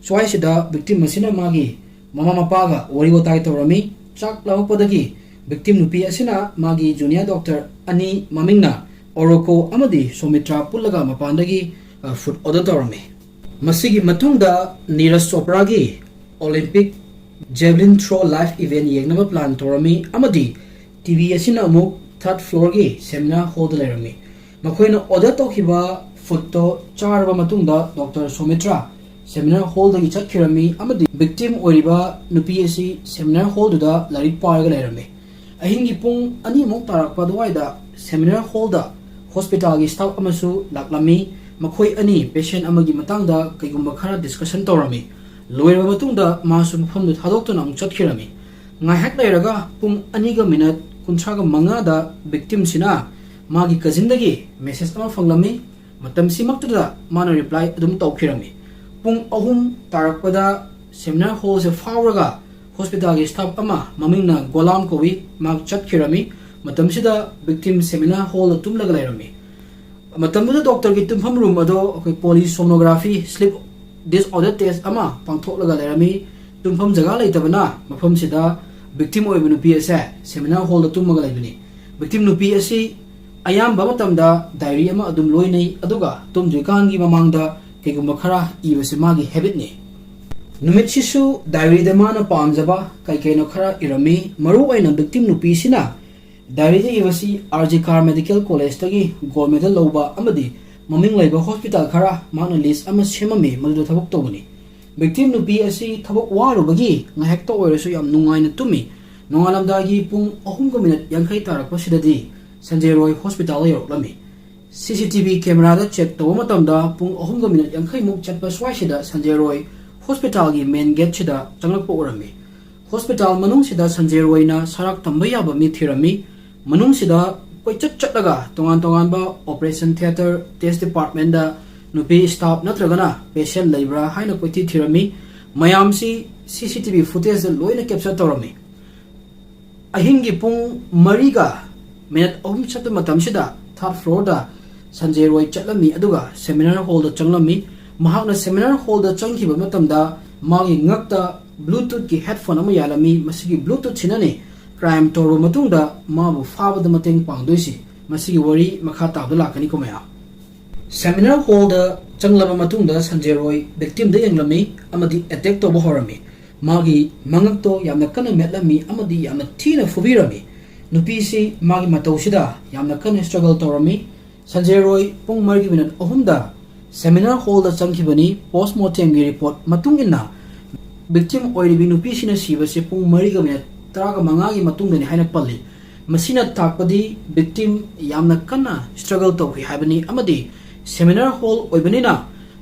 ꯁ꯭ꯋꯥꯏꯁꯤꯗ ꯚꯤꯛꯇꯤꯝ ꯑꯁꯤꯅ ꯃꯥꯒꯤ ꯃꯃꯥ ꯃꯄꯥꯒ ꯋꯥꯔꯤ ꯋꯥꯇꯥꯏ ꯇꯧꯔꯝꯃꯤ꯫ ꯆꯥꯛ ꯂꯥꯝꯃꯛꯄꯗꯒꯤ ꯚꯤꯛꯇꯤꯝ ꯅꯨꯄꯤ ꯑꯁꯤꯅ ꯃꯥꯒꯤ ꯖꯨꯅꯤꯌꯔ ꯗꯣꯛꯇꯔ ꯑꯅꯤ, ꯃꯃꯤꯡꯅ ꯑꯣꯔꯣꯀꯣ ꯑꯃꯗꯤ ꯁꯣꯃꯤꯇ꯭ꯔꯥ, ꯄꯨꯜꯂꯒ ꯃꯄꯥꯟꯗꯒꯤ, ꯑ, ꯐꯨꯗ ꯑꯣꯔꯗꯔ ꯇꯧꯔꯝꯃꯤ꯫ ꯃꯁꯤꯒꯤ ꯃꯇꯨꯡꯗ Neeraj ꯆꯣꯄ꯭ꯔꯥꯒꯤ Olympic javelin throw life event ꯌꯦꯡꯅꯕ ꯄ꯭ꯂꯥꯟ ꯇꯧꯔꯝꯃꯤ ꯑꯃꯗꯤ ꯇꯤꯚꯤ ꯑꯁꯤꯅ ꯑꯃꯨꯛ ꯊꯥꯔꯠ ꯐ꯭ꯂꯣꯔꯒꯤ ꯁꯦꯃꯤꯅꯥꯔ ꯍꯣꯜꯗ ꯂꯩꯔꯝꯃꯤ꯫ ꯃꯈꯣꯏꯅ ꯑꯣꯔꯗꯔ ꯇꯧꯈꯤꯕ ꯐꯨꯗꯇꯣ ꯆꯥꯔꯕ ꯃꯇꯨꯡꯗ ꯗꯣꯛꯇꯔ ꯁꯣꯃꯤꯇ꯭ꯔꯥ ꯁꯦꯃꯤꯅꯥꯔ ꯍꯣꯜꯗꯒꯤ ꯆꯠꯈꯤꯔꯝꯃꯤ ꯑꯃꯗꯤ ꯚꯤꯛꯇꯤꯝ ꯑꯣꯏꯔꯤꯕ ꯅꯨꯄꯤ ꯑꯁꯤ ꯁꯦꯃꯤꯅꯥꯔ ꯍꯣꯜꯗꯨꯗ ꯂꯥꯏꯔꯤꯛ ꯄꯥꯔꯒ ꯂꯩꯔꯝꯃꯤ꯫ ꯑꯍꯤꯡꯒꯤ ꯄꯨꯡ ꯑꯅꯤꯃꯨꯛ ꯇꯥꯔꯛꯄ ꯑꯗꯨꯋꯥꯏꯗ ꯁꯦꯃꯤꯅꯥꯔ ꯍꯣꯜꯗ ꯍꯣꯁꯄꯤꯇꯥꯜꯒꯤ ꯁ꯭ꯇꯥꯐ ꯑꯃꯁꯨ ꯂꯥꯛꯂꯝꯃꯤ꯫ ꯃꯈꯣꯏ ꯑꯅꯤ ꯄꯦꯁꯦꯟ ꯑꯃꯒꯤ ꯃꯇꯥꯡꯗ ꯀꯩꯒꯨꯝꯕ ꯈꯔ ꯗꯤꯁꯀꯁꯟ ꯇꯧꯔꯝꯃꯤ꯫ ꯂꯣꯏꯔꯕ ꯃꯇꯨꯡꯗ ꯃꯥꯁꯨ ꯃꯐꯝꯗꯨ ꯊꯥꯗꯣꯛꯇꯨꯅ ꯑꯃꯨꯛ ꯆꯠꯈꯤꯔꯝꯃꯤ꯫ ꯉꯥꯏꯍꯥꯛ ꯂꯩꯔꯒ ꯄꯨꯡ ꯑꯅꯤꯒ ꯃꯤꯅꯠ ꯀꯨꯟꯊ꯭ꯔꯥꯒ ꯃꯉꯥꯗ ꯚꯤꯛꯇꯤꯝꯁꯤꯅ ꯃꯥꯒꯤ ꯀꯖꯤꯟꯗꯒꯤ ꯃꯦꯁꯦꯖ ꯑꯃ ꯐꯪꯂꯝꯃꯤ꯫ ꯃꯇꯝꯁꯤꯃꯛꯇꯗ ꯃꯥꯅ ꯔꯤꯄ꯭ꯂꯥꯏ ꯑꯗꯨꯝ ꯇꯧꯈꯤꯔꯝꯃꯤ꯫ ꯄꯨꯡ ꯑꯍꯨꯝ ꯇꯥꯔꯛꯄꯗ ꯁꯦꯃꯤꯅꯥꯔ ꯍꯣꯜꯁꯦ ꯐꯥꯎꯔꯒ ꯍꯣꯁꯄꯤꯇꯥꯜꯒꯤ ꯁ꯭ꯇꯥꯐ ꯑꯃ, ꯃꯃꯤꯡꯅ ꯒꯣꯂꯥꯝ ꯀꯧꯏ, ꯃꯍꯥꯛ ꯆꯠꯈꯤꯔꯝꯃꯤ꯫ ꯃꯇꯝꯁꯤꯗ ꯚꯤꯛꯇꯤꯝ ꯁꯦꯃꯤꯅꯥꯔ ꯍꯣꯜꯗ ꯇꯨꯝꯂꯒ ꯂꯩꯔꯝꯃꯤ꯫ ꯃꯇꯝꯗꯨꯗ ꯗꯣꯛꯇꯔꯒꯤ ꯇꯨꯝꯐꯝ ꯔꯨꯝ ꯑꯗꯣ ꯑꯩꯈꯣꯏ polysomnography, sleep disorder test ꯑꯃ ꯄꯥꯡꯊꯣꯛꯂꯒ ꯂꯩꯔꯝꯃꯤ꯫ ꯇꯨꯝꯐꯝ ꯖꯒꯥ ꯂꯩꯇꯕꯅ ꯃꯐꯝꯁꯤꯗ ꯚꯤꯛꯇꯤꯝ ꯑꯣꯏꯕ ꯅꯨꯄꯤ ꯑꯁꯦ ꯁꯦꯃꯤꯅꯥꯔ ꯍꯣꯜꯗ ꯇꯨꯝꯃꯒ ꯂꯩꯕꯅꯤ꯫ ꯚꯤꯛꯇꯤꯝ ꯅꯨꯄꯤ ꯑꯁꯤ ꯑꯌꯥꯝꯕ ꯃꯇꯝꯗ ꯗꯥꯏꯔꯤ ꯑꯃ ꯑꯗꯨꯝ ꯂꯣꯏꯅꯩ, ꯑꯗꯨꯒ ꯇꯨꯝꯗ꯭ꯔꯤꯀꯥꯟꯒꯤ ꯃꯃꯥꯡꯗ ꯀꯩꯒꯨꯝꯕ ꯈꯔ ꯏꯕꯁꯦ ꯃꯥꯒꯤ ꯍꯦꯕꯤꯠꯅꯤ꯫ ꯅꯨꯃꯤꯠꯁꯤꯁꯨ ꯗꯥꯏꯔꯤꯗ ꯃꯥꯅ ꯄꯥꯝꯖꯕ ꯀꯩ ꯀꯩꯅꯣ ꯈꯔ ꯏꯔꯝꯃꯤ꯫ ꯃꯔꯨ ꯑꯣꯏꯅ ꯚꯤꯛꯇꯤꯝ ꯅꯨꯄꯤꯁꯤꯅ ꯗꯥꯏꯔꯤꯗ ꯏꯕꯁꯤ ꯑꯥꯔ ꯖꯤ ꯀꯥꯔ ꯃꯦꯗꯤꯀꯦꯜ ꯀꯣꯂꯦꯖꯇꯒꯤ ꯒꯣꯜ ꯃꯦꯗꯜ ꯂꯧꯕ ꯑꯃꯗꯤ ꯃꯃꯤꯡ ꯂꯩꯕ ꯍꯣꯁꯄꯤꯇꯥꯜ ꯈꯔ ꯃꯍꯥꯛꯅ ꯂꯤꯁ ꯑꯃ ꯁꯦꯝꯃꯝꯃꯤ, ꯃꯗꯨꯗ ꯊꯕꯛ ꯇꯧꯕꯅꯤ꯫ ꯚꯤꯛꯇꯤꯝ ꯅꯨꯄꯤ ꯑꯁꯤ ꯊꯕꯛ ꯋꯥꯔꯨꯕꯒꯤ ꯉꯥꯏꯍꯥꯛꯇ ꯑꯣꯏꯔꯁꯨ ꯌꯥꯝ ꯅꯨꯡꯉꯥꯏꯅ ꯇꯨꯝꯃꯤ꯫ ꯅꯣꯡꯉꯥꯜꯂꯝꯗꯥꯏꯒꯤ ꯄꯨꯡ ꯑꯍꯨꯝꯒ ꯃꯤꯅꯠ ꯌꯥꯡꯈꯩ ꯇꯥꯔꯛꯄꯁꯤꯗꯗꯤ ꯁꯟꯖꯦ ꯔꯣꯏ ꯍꯣꯁꯄꯤꯇꯥꯜꯗ ꯌꯧꯔꯛꯂꯝꯃꯤ꯫ ꯁꯤ ꯁꯤ ꯇꯤ ꯚꯤ ꯀꯦꯃꯦꯔꯥꯗ ꯆꯦꯛ ꯇꯧꯕ ꯃꯇꯝꯗ ꯄꯨꯡ ꯑꯍꯨꯝꯒ ꯃꯤꯅꯠ ꯌꯥꯡꯈꯩꯃꯨꯛ ꯆꯠꯄ ꯁ꯭ꯋꯥꯏꯁꯤꯗ ꯁꯟꯖꯦ ꯔꯣꯏ ꯍꯣꯁꯄꯤꯇꯥꯜꯒꯤ ꯃꯦꯟ ꯒꯦꯠꯁꯤꯗ ꯆꯪꯂꯛꯄ ꯎꯔꯝꯃꯤ꯫ ꯍꯣꯁꯄꯤꯇꯥꯜ ꯃꯅꯨꯡꯁꯤꯗ ꯁꯟꯖꯦ ꯔꯣꯏꯅ ꯁꯔꯥꯛ ꯇꯝꯕ ꯌꯥꯕ ꯃꯤ ꯊꯤꯔꯝꯃꯤ꯫ ꯃꯅꯨꯡꯁꯤꯗ ꯀꯣꯏꯆꯠ ꯆꯠꯂꯒ ꯇꯣꯉꯥꯟ ꯇꯣꯉꯥꯟꯕ ꯑꯣꯄꯔꯦꯁꯟ ꯊꯤꯌꯦꯇꯔ, ꯇꯦꯁ ꯗꯤꯄꯥꯔꯠꯃꯦꯟꯗ ꯅꯨꯄꯤ ꯁ꯭ꯇꯥꯐ ꯅꯠꯇ꯭ꯔꯒꯅ ꯄꯦꯁꯦꯟ ꯂꯩꯕ꯭ꯔꯥ ꯍꯥꯏꯅ ꯀꯣꯏꯊꯤ ꯊꯤꯔꯝꯃꯤ꯫ ꯃꯌꯥꯝꯁꯤ ꯁꯤ ꯁꯤ ꯇꯤ ꯚꯤ ꯐꯨꯇꯦꯖꯇ ꯂꯣꯏꯅ ꯀꯦꯞꯆꯔ ꯇꯧꯔꯝꯃꯤ꯫ ꯑꯍꯤꯡꯒꯤ ꯄꯨꯡ ꯃꯔꯤꯒ ꯃꯤꯅꯠ ꯑꯍꯨꯝ ꯆꯠꯄ ꯃꯇꯝꯁꯤꯗ ꯊꯥꯔꯠ ꯐ꯭ꯂꯣꯔꯗ ꯁꯟꯖꯦ ꯔꯣꯏ ꯆꯠꯂꯝꯃꯤ, ꯑꯗꯨꯒ ꯁꯦꯃꯤꯅꯥꯔ ꯍꯣꯜꯗ ꯆꯪꯂꯝꯃꯤ꯫ ꯃꯍꯥꯛꯅ ꯁꯦꯃꯤꯅꯥꯔ ꯍꯣꯜꯗ ꯆꯪꯈꯤꯕ ꯃꯇꯝꯗ ꯃꯥꯒꯤ ꯉꯛꯇ ꯕ꯭ꯂꯨꯇꯨꯠꯀꯤ ꯍꯦꯗꯐꯣꯟ ꯑꯃ ꯌꯥꯜꯂꯝꯃꯤ꯫ ꯃꯁꯤꯒꯤ ꯕ꯭ꯂꯨꯇꯨꯠꯁꯤꯅꯅꯤ ꯀ꯭ꯔꯥꯏꯝ ꯇꯧꯔꯕ ꯃꯇꯨꯡꯗ ꯃꯥꯕꯨ ꯐꯥꯕꯗ ꯃꯇꯦꯡ ꯄꯥꯡꯗꯣꯏꯁꯤ꯫ ꯃꯁꯤꯒꯤ ꯋꯥꯔꯤ ꯃꯈꯥ ꯇꯥꯕꯗ ꯂꯥꯛꯀꯅꯤꯀꯣ ꯃꯌꯥꯝ꯫ ꯁꯦꯃꯤꯅꯥꯔ ꯍꯣꯜꯗ ꯆꯪꯂꯕ ꯃꯇꯨꯡꯗ ꯁꯟꯖꯦ ꯔꯣꯏ ꯚꯤꯛꯇꯤꯝꯗ ꯌꯦꯡꯂꯝꯃꯤ ꯑꯃꯗꯤ ꯑꯦꯇꯦꯛ ꯇꯧꯕ ꯍꯧꯔꯝꯃꯤ꯫ ꯃꯥꯒꯤ ꯃꯉꯛꯇꯣ ꯌꯥꯝꯅ ꯀꯟꯅ ꯃꯦꯠꯂꯝꯃꯤ ꯑꯃꯗꯤ ꯌꯥꯝꯅ ꯊꯤꯅ ꯐꯨꯕꯤꯔꯝꯃꯤ꯫ ꯅꯨꯄꯤꯁꯤ ꯃꯥꯒꯤ ꯃꯇꯧꯁꯤꯗ ꯌꯥꯝꯅ ꯀꯟꯅ ꯁ꯭ꯇ꯭ꯔꯒꯜ ꯇꯧꯔꯝꯃꯤ꯫ ꯁꯟꯖꯦ ꯔꯣꯏ ꯄꯨꯡ ꯃꯔꯤꯒꯤ ꯃꯤꯅꯠ ꯑꯍꯨꯝꯗ ꯁꯦꯃꯤꯅꯥꯔ ꯍꯣꯜꯗ ꯆꯪꯈꯤꯕꯅꯤ꯫ ꯄꯣꯁꯃꯣꯔꯇꯦꯝꯒꯤ ꯔꯤꯄꯣꯔꯠ ꯃꯇꯨꯡ ꯏꯟꯅ ꯚꯤꯛꯇꯤꯝ ꯑꯣꯏꯔꯤꯕꯤ ꯅꯨꯄꯤꯁꯤꯅ ꯁꯤꯕꯁꯤ ꯄꯨꯡ ꯃꯔꯤꯒ ꯃꯤꯅꯠ ꯇꯔꯥꯒ ꯃꯉꯥꯒꯤ ꯃꯇꯨꯡꯗꯅꯤ ꯍꯥꯏꯅ ꯄꯜꯂꯤ꯫ ꯃꯁꯤꯅ ꯇꯥꯛꯄꯗꯤ victim ꯌꯥꯝꯅ ꯀꯟꯅ struggle ꯇꯧꯈꯤ ꯍꯥꯏꯕꯅꯤ ꯑꯃꯗꯤ seminar hall ꯑꯣꯏꯕꯅꯤꯅ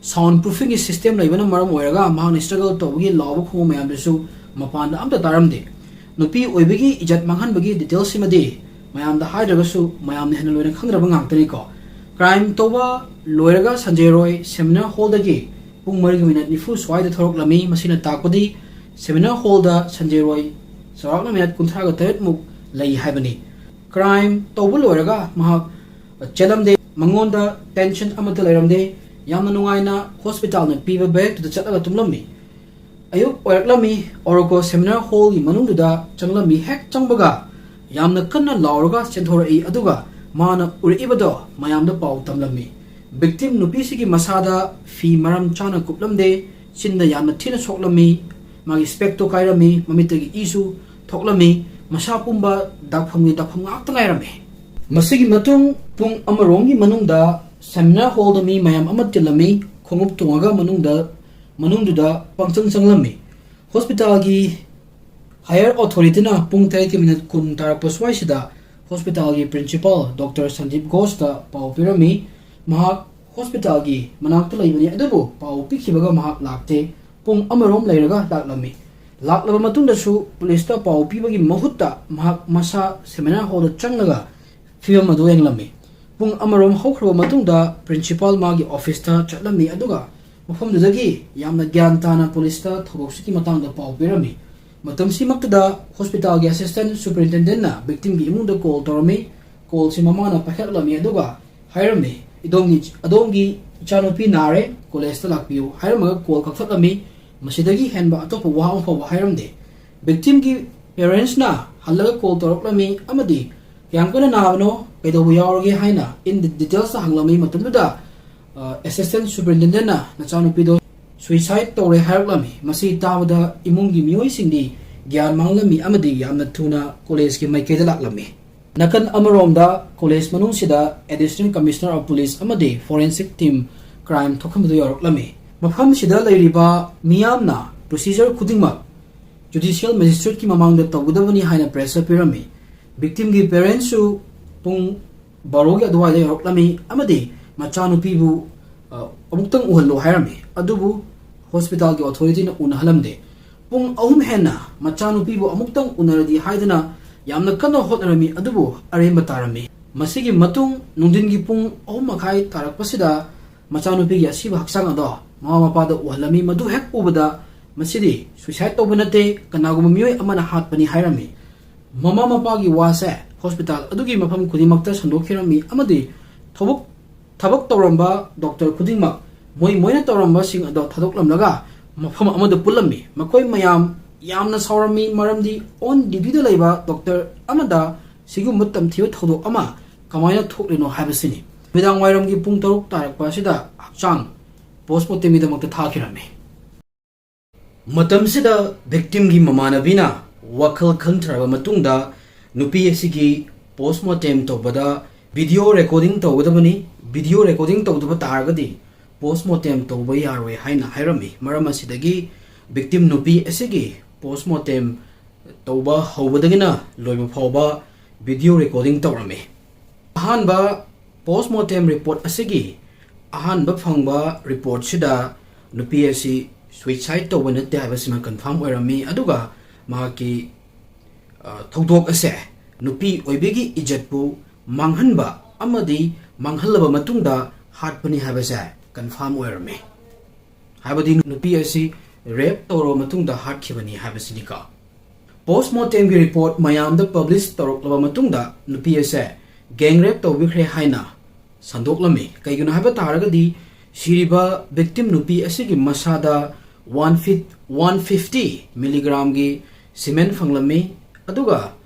sound proofingꯒꯤ system ꯂꯩꯕꯅ ꯃꯔꯝ ꯑꯣꯏꯔꯒ ꯃꯍꯥꯛꯅ struggle ꯇꯧꯕꯒꯤ ꯂꯥꯎꯕ ꯈꯣꯡꯕ ꯃꯌꯥꯝꯗꯨꯁꯨ ꯃꯄꯥꯟꯗ ꯑꯝꯇ ꯇꯥꯔꯝꯗꯦ꯫ ꯅꯨꯄꯤ ꯑꯣꯏꯕꯒꯤ ꯏꯖꯠ ꯃꯥꯡꯍꯟꯕꯒꯤ detailꯁꯤꯃꯗꯤ ꯃꯌꯥꯝꯗ ꯍꯥꯏꯗ꯭ꯔꯒꯁꯨ ꯃꯌꯥꯝꯅ ꯍꯦꯟꯅ ꯂꯣꯏꯅ ꯈꯪꯅꯔꯕ ꯉꯥꯛꯇꯅꯤꯀꯣ꯫ Crime ꯇꯧꯕ ꯂꯣꯏꯔꯒ ꯁꯟꯖꯦ ꯔꯣꯏ seminar hallꯗꯒꯤ ꯄꯨꯡ ꯃꯔꯤꯒ minute ꯅꯤꯐꯨ ꯁ꯭ꯋꯥꯏꯗ ꯊꯣꯔꯛꯂꯝꯃꯤ꯫ ꯃꯁꯤꯅ ꯇꯥꯛꯄꯗꯤ seminar hallꯗ ꯁꯟꯖꯦ ꯔꯣꯏ ꯆꯥꯎꯔꯥꯛꯅ minute ꯀꯨꯟꯊ꯭ꯔꯥꯒ ꯇꯔꯦꯠꯃꯨꯛ ꯂꯩ ꯍꯥꯏꯕꯅꯤ꯫ Crime ꯇꯧꯕ ꯂꯣꯏꯔꯒ ꯃꯍꯥꯛ ꯆꯦꯜꯂꯝꯗꯦ꯫ ꯃꯉꯣꯟꯗ tension ꯑꯃꯠꯇ ꯂꯩꯔꯝꯗꯦ꯫ ꯌꯥꯝꯅ ꯅꯨꯡꯉꯥꯏꯅ hospitalꯅ ꯄꯤꯕ bedꯇꯨꯗ ꯆꯠꯂꯒ ꯇꯨꯝꯂꯝꯃꯤ꯫ ꯑꯌꯨꯛ ꯑꯣꯏꯔꯛꯂꯝꯃꯤ꯫ Oracle seminar hallꯒꯤ ꯃꯅꯨꯡꯗꯨꯗ ꯆꯪꯂꯝꯃꯤ꯫ ꯍꯦꯛ ꯆꯪꯕꯒ ꯌꯥꯝꯅ ꯀꯟꯅ ꯂꯥꯎꯔꯒ ꯆꯦꯟꯊꯣꯔꯛꯏ, ꯑꯗꯨꯒ ꯃꯥꯅ ꯎꯔꯛꯏꯕꯗꯣ ꯃꯌꯥꯝꯗ ꯄꯥꯎ ꯇꯝꯂꯝꯃꯤ꯫ Victim ꯅꯨꯄꯤꯁꯤꯒꯤ ꯃꯁꯥꯗ ꯐꯤ ꯃꯔꯝ ꯆꯥꯅ ꯀꯨꯞꯂꯝꯗꯦ꯫ ꯆꯤꯟꯗ ꯌꯥꯝꯅ ꯊꯤꯅ ꯁꯣꯛꯂꯝꯃꯤ꯫ ꯃꯥꯒꯤ specꯇꯣ ꯀꯥꯏꯔꯝꯃꯤ꯫ ꯃꯃꯤꯠꯇꯒꯤ ꯏꯁꯨ ꯊꯣꯛꯂꯝꯃꯤ꯫ ꯃꯁꯥ ꯄꯨꯝꯕ ꯗꯥꯛꯐꯝꯒꯤ ꯗꯥꯛꯐꯝ ꯉꯥꯛꯇ ꯉꯥꯏꯔꯝꯃꯤ꯫ ꯃꯁꯤꯒꯤ ꯃꯇꯨꯡ ꯄꯨꯡ ꯑꯃꯔꯣꯝꯒꯤ ꯃꯅꯨꯡꯗ seminar hallꯗ ꯃꯤ ꯃꯌꯥꯝ ꯑꯃ ꯇꯤꯜꯂꯝꯃꯤ꯫ ꯈꯣꯡꯎꯞ ꯇꯣꯡꯉꯒ ꯃꯅꯨꯡꯗ, ꯃꯅꯨꯡꯗꯨꯗ ꯄꯪꯆꯪ ꯆꯪꯂꯝꯃꯤ꯫ Hospitalꯒꯤ higher authorityꯅ ꯄꯨꯡ ꯇꯔꯦꯠꯀꯤ minute ꯀꯨꯟ ꯇꯥꯔꯛꯄ ꯁ꯭ꯋꯥꯏꯁꯤꯗ hospitalꯒꯤ principal Doctor ꯁꯟꯗꯤꯞ ꯘꯣꯁꯇ ꯄꯥꯎ ꯄꯤꯔꯝꯃꯤ꯫ ꯃꯍꯥꯛ hospitalꯒꯤ ꯃꯅꯥꯛꯇ ꯂꯩꯕꯅꯤ, ꯑꯗꯨꯕꯨ ꯄꯥꯎ ꯄꯤꯈꯤꯕꯒ ꯃꯍꯥꯛ ꯂꯥꯛꯇꯦ꯫ ꯄꯨꯡ ꯑꯃꯔꯣꯝ ꯂꯩꯔꯒ ꯂꯥꯛꯂꯝꯃꯤ꯫ ꯂꯥꯛꯂꯕ ꯃꯇꯨꯡꯗꯁꯨ policeꯇ ꯄꯥꯎ ꯄꯤꯕꯒꯤ ꯃꯍꯨꯠꯇ ꯃꯍꯥꯛ ꯃꯁꯥ seminar hallꯗ ꯆꯪꯂꯒ ꯐꯤꯕꯝ ꯑꯗꯨ ꯌꯦꯡꯂꯝꯃꯤ꯫ ꯄꯨꯡ ꯑꯃꯔꯣꯝ ꯍꯧꯈ꯭ꯔꯕ ꯃꯇꯨꯡꯗ principal ꯃꯥꯒꯤ officeꯇ ꯆꯠꯂꯝꯃꯤ, ꯑꯗꯨꯒ ꯃꯐꯝꯗꯨꯗꯒꯤ ꯌꯥꯝꯅ ꯒ꯭ꯌꯥꯟ ꯇꯥꯅ policeꯇ ꯊꯧꯗꯣꯛꯁꯤꯒꯤ ꯃꯇꯥꯡꯗ ꯄꯥꯎ ꯄꯤꯔꯝꯃꯤ꯫ ꯃꯇꯝꯁꯤꯃꯛꯇꯗ hospitalꯒꯤ assistant superintendentꯅ victimꯒꯤ ꯏꯃꯨꯡꯗ call ꯇꯧꯔꯝꯃꯤ꯫ Callꯁꯤ ꯃꯃꯥꯅ ꯄꯥꯏꯈꯠꯂꯝꯃꯤ, ꯑꯗꯨꯒ ꯍꯥꯏꯔꯝꯃꯤ, "ꯑꯗꯣꯝꯒꯤ, ꯑꯗꯣꯝꯒꯤ ꯏꯆꯥꯅꯨꯄꯤ ꯅꯥꯔꯦ, collegeꯇ ꯂꯥꯛꯄꯤꯌꯨ" ꯍꯥꯏꯔꯝꯃꯒ call ꯀꯛꯊꯠꯂꯝꯃꯤ꯫ ꯃꯁꯤꯗꯒꯤ ꯍꯦꯟꯕ ꯑꯇꯣꯞꯄ ꯋꯥ ꯑꯃ ꯐꯥꯎꯕ ꯍꯥꯏꯔꯝꯗꯦ꯫ Victimꯒꯤ parentsꯅ ꯍꯜꯂꯒ call ꯇꯧꯔꯛꯂꯝꯃꯤ ꯑꯃꯗꯤ "ꯀꯌꯥꯝ ꯀꯟꯅ ꯅꯥꯕꯅꯣ, ꯀꯩꯗꯧꯕ ꯌꯥꯎꯔꯒꯦ?" ꯍꯥꯏꯅ in detailsꯇ ꯍꯪꯂꯝꯃꯤ꯫ ꯃꯇꯝꯗꯨꯗ, ꯑ, assistant superintendentꯅ ꯅꯆꯥꯅꯨꯄꯤꯗꯣ suicide ꯇꯧꯔꯦ ꯍꯥꯏꯔꯛꯂꯝꯃꯤ꯫ ꯃꯁꯤ ꯇꯥꯕꯗ ꯏꯃꯨꯡꯒꯤ ꯃꯤꯑꯣꯏꯁꯤꯡꯗꯤ ꯒ꯭ꯌꯥꯟ ꯃꯥꯡꯂꯝꯃꯤ ꯑꯃꯗꯤ ꯌꯥꯝꯅ ꯊꯨꯅ collegeꯀꯤ ꯃꯥꯏꯀꯩꯗ ꯂꯥꯛꯂꯝꯃꯤ꯫ ꯅꯥꯀꯟ ꯑꯃꯔꯣꯝꯗ, college ꯃꯅꯨꯡꯁꯤꯗ Additional Commissioner of Police ꯑꯃꯗꯤ forensic team crime ꯊꯣꯛꯍꯟꯕꯗꯨ ꯌꯧꯔꯛꯂꯝꯃꯤ꯫ ꯃꯐꯝꯁꯤꯗ ꯂꯩꯔꯤꯕ ꯃꯤꯌꯥꯝꯅ procedure ꯈꯨꯗꯤꯡꯃꯛ judicial magistrateꯀꯤ ꯃꯃꯥꯡꯗ ꯇꯧꯒꯗꯕꯅꯤ ꯍꯥꯏꯅ pressure ꯄꯤꯔꯝꯃꯤ꯫ Victimꯒꯤ parentsꯁꯨ ꯄꯨꯡ ꯕꯥꯔꯣꯒꯤ ꯑꯗꯨꯋꯥꯏꯗ ꯌꯧꯔꯛꯂꯝꯃꯤ ꯑꯃꯗꯤ ꯃꯆꯥꯅꯨꯄꯤꯕꯨ, ꯑ, ꯑꯃꯨꯛꯇꯪ ꯎꯍꯜꯂꯣ ꯍꯥꯏꯔꯝꯃꯤ꯫ ꯑꯗꯨꯕꯨ hospitalꯒꯤ authorityꯅ ꯎꯅꯍꯜꯂꯝꯗꯦ꯫ ꯄꯨꯡ ꯑꯍꯨꯝ ꯍꯦꯟꯅ ꯃꯆꯥꯅꯨꯄꯤꯕꯨ ꯑꯃꯨꯛꯇꯪ ꯎꯅꯔꯗꯤ ꯍꯥꯏꯗꯨꯅ ꯌꯥꯝꯅ ꯀꯟꯅ ꯍꯣꯠꯅꯔꯝꯃꯤ, ꯑꯗꯨꯕꯨ ꯑꯔꯦꯝꯕ ꯇꯥꯔꯝꯃꯤ꯫ ꯃꯁꯤꯒꯤ ꯃꯇꯨꯡ ꯅꯨꯡꯊꯤꯟꯒꯤ ꯄꯨꯡ ꯑꯍꯨꯝ ꯃꯈꯥꯏ ꯇꯥꯔꯛꯄꯁꯤꯗ ꯃꯆꯥꯅꯨꯄꯤꯒꯤ ꯑꯁꯤꯕ ꯍꯛꯆꯥꯡ ꯑꯗꯣ ꯃꯃꯥ ꯃꯄꯥꯗ ꯎꯍꯜꯂꯝꯃꯤ꯫ ꯃꯗꯨ ꯍꯦꯛ ꯎꯕꯗ, "ꯃꯁꯤꯗꯤ suicide ꯇꯧꯕ ꯅꯠꯇꯦ, ꯀꯅꯥꯒꯨꯝꯕ ꯃꯤꯑꯣꯏ ꯑꯃꯅ ꯍꯥꯠꯄꯅꯤ" ꯍꯥꯏꯔꯝꯃꯤ꯫ ꯃꯃꯥ ꯃꯄꯥꯒꯤ ꯋꯥꯁꯦ hospital ꯑꯗꯨꯒꯤ ꯃꯐꯝ ꯈꯨꯗꯤꯡꯃꯛꯇ ꯁꯟꯗꯣꯛꯈꯤꯔꯝꯃꯤ ꯑꯃꯗꯤ ꯊꯕꯛ, ꯊꯕꯛ ꯇꯧꯔꯝꯕ doctor ꯈꯨꯗꯤꯡꯃꯛ ꯃꯣꯏ ꯃꯣꯏꯅ ꯇꯧꯔꯝꯕꯁꯤꯡ ꯑꯗꯣ ꯊꯥꯗꯣꯛꯂꯝꯂꯒ ꯃꯐꯝ ꯑꯃꯗ ꯄꯨꯜꯂꯝꯃꯤ꯫ ꯃꯈꯣꯏ ꯃꯌꯥꯝ ꯌꯥꯝꯅ ꯁꯥꯎꯔꯝꯃꯤ, ꯃꯔꯝꯗꯤ on dutyꯗ ꯂꯩꯕ doctor ꯑꯃꯗ ꯁꯤꯒꯨꯝꯕ ꯇꯝꯊꯤꯕ ꯊꯧꯗꯣꯛ ꯑꯃ ꯀꯃꯥꯏꯅ ꯊꯣꯛꯂꯤꯅꯣ ꯍꯥꯏꯕꯁꯤꯅꯤ꯫ ꯅꯨꯃꯤꯗꯥꯡ ꯋꯥꯏꯔꯝꯒꯤ ꯄꯨꯡ ꯇꯔꯨꯛ ꯇꯥꯔꯛꯄ ꯑꯁꯤꯗ ꯍꯛꯆꯥꯡ postmortemꯒꯤꯗꯃꯛꯇ ꯊꯥꯈꯤꯔꯝꯃꯤ꯫ ꯃꯇꯝꯁꯤꯗ victimꯒꯤ ꯃꯃꯥꯟꯅꯕꯤꯅ ꯋꯥꯈꯜ ꯈꯟꯊꯔꯕ ꯃꯇꯨꯡꯗ ꯅꯨꯄꯤ ꯑꯁꯤꯒꯤ postmortem ꯇꯧꯕꯗ video recording ꯇꯧꯒꯗꯕꯅꯤ, video recording ꯇꯧꯗꯕ ꯇꯥꯔꯒꯗꯤ postmortem ꯇꯧꯕ ꯌꯥꯔꯣꯏ ꯍꯥꯏꯅ ꯍꯥꯏꯔꯝꯃꯤ꯫ ꯃꯔꯝ ꯑꯁꯤꯗꯒꯤ victim ꯅꯨꯄꯤ ꯑꯁꯤꯒꯤ postmortem ꯇꯧꯕ ꯍꯧꯕꯗꯒꯤꯅ ꯂꯣꯏꯕ ꯐꯥꯎꯕ video recording ꯇꯧꯔꯝꯃꯤ꯫ ꯑꯍꯥꯟꯕ postmortem report ꯑꯁꯤꯒꯤ ꯑꯍꯥꯟꯕ ꯐꯪꯕ reportꯁꯤꯗ ꯅꯨꯄꯤ ꯑꯁꯤ suicide ꯇꯧꯕ ꯅꯠꯇꯦ ꯍꯥꯏꯕꯁꯤꯃ confirm ꯑꯣꯏꯔꯝꯃꯤ꯫ ꯑꯗꯨꯒ ꯃꯍꯥꯛꯀꯤ, ꯑ, ꯊꯧꯗꯣꯛ ꯑꯁꯦ ꯅꯨꯄꯤ ꯑꯣꯏꯕꯤꯒꯤ ꯏꯖꯠꯄꯨ ꯃꯥꯡꯍꯟꯕ ꯑꯃꯗꯤ ꯃꯥꯡꯍꯜꯂꯕ ꯃꯇꯨꯡꯗ ꯍꯥꯠꯄꯅꯤ ꯍꯥꯏꯕꯁꯦ confirm ꯑꯣꯏꯔꯝꯃꯤ꯫ ꯍꯥꯏꯕꯗꯤ ꯅꯨꯄꯤ ꯑꯁꯤ rape ꯇꯧꯔꯕ ꯃꯇꯨꯡꯗ ꯍꯥꯠꯈꯤꯕꯅꯤ ꯍꯥꯏꯕꯁꯤꯅꯤꯀꯣ꯫ Postmortemꯒꯤ report ꯃꯌꯥꯝꯗ publish ꯇꯧꯔꯛꯂꯕ ꯃꯇꯨꯡꯗ ꯅꯨꯄꯤ ꯑꯁꯦ gang rape ꯇꯧꯕꯤꯈ꯭ꯔꯦ ꯍꯥꯏꯅ ꯁꯟꯗꯣꯛꯂꯝꯃꯤ꯫ ꯀꯩꯒꯤꯅꯣ ꯍꯥꯏꯕ ꯇꯥꯔꯒꯗꯤ ꯁꯤꯔꯤꯕ victim ꯅꯨꯄꯤ ꯑꯁꯤꯒꯤ ꯃꯁꯥꯗ one fifty, one fifty milligramꯒꯤ semen ꯐꯪꯂꯝꯃꯤ꯫ ꯑꯗꯨꯒ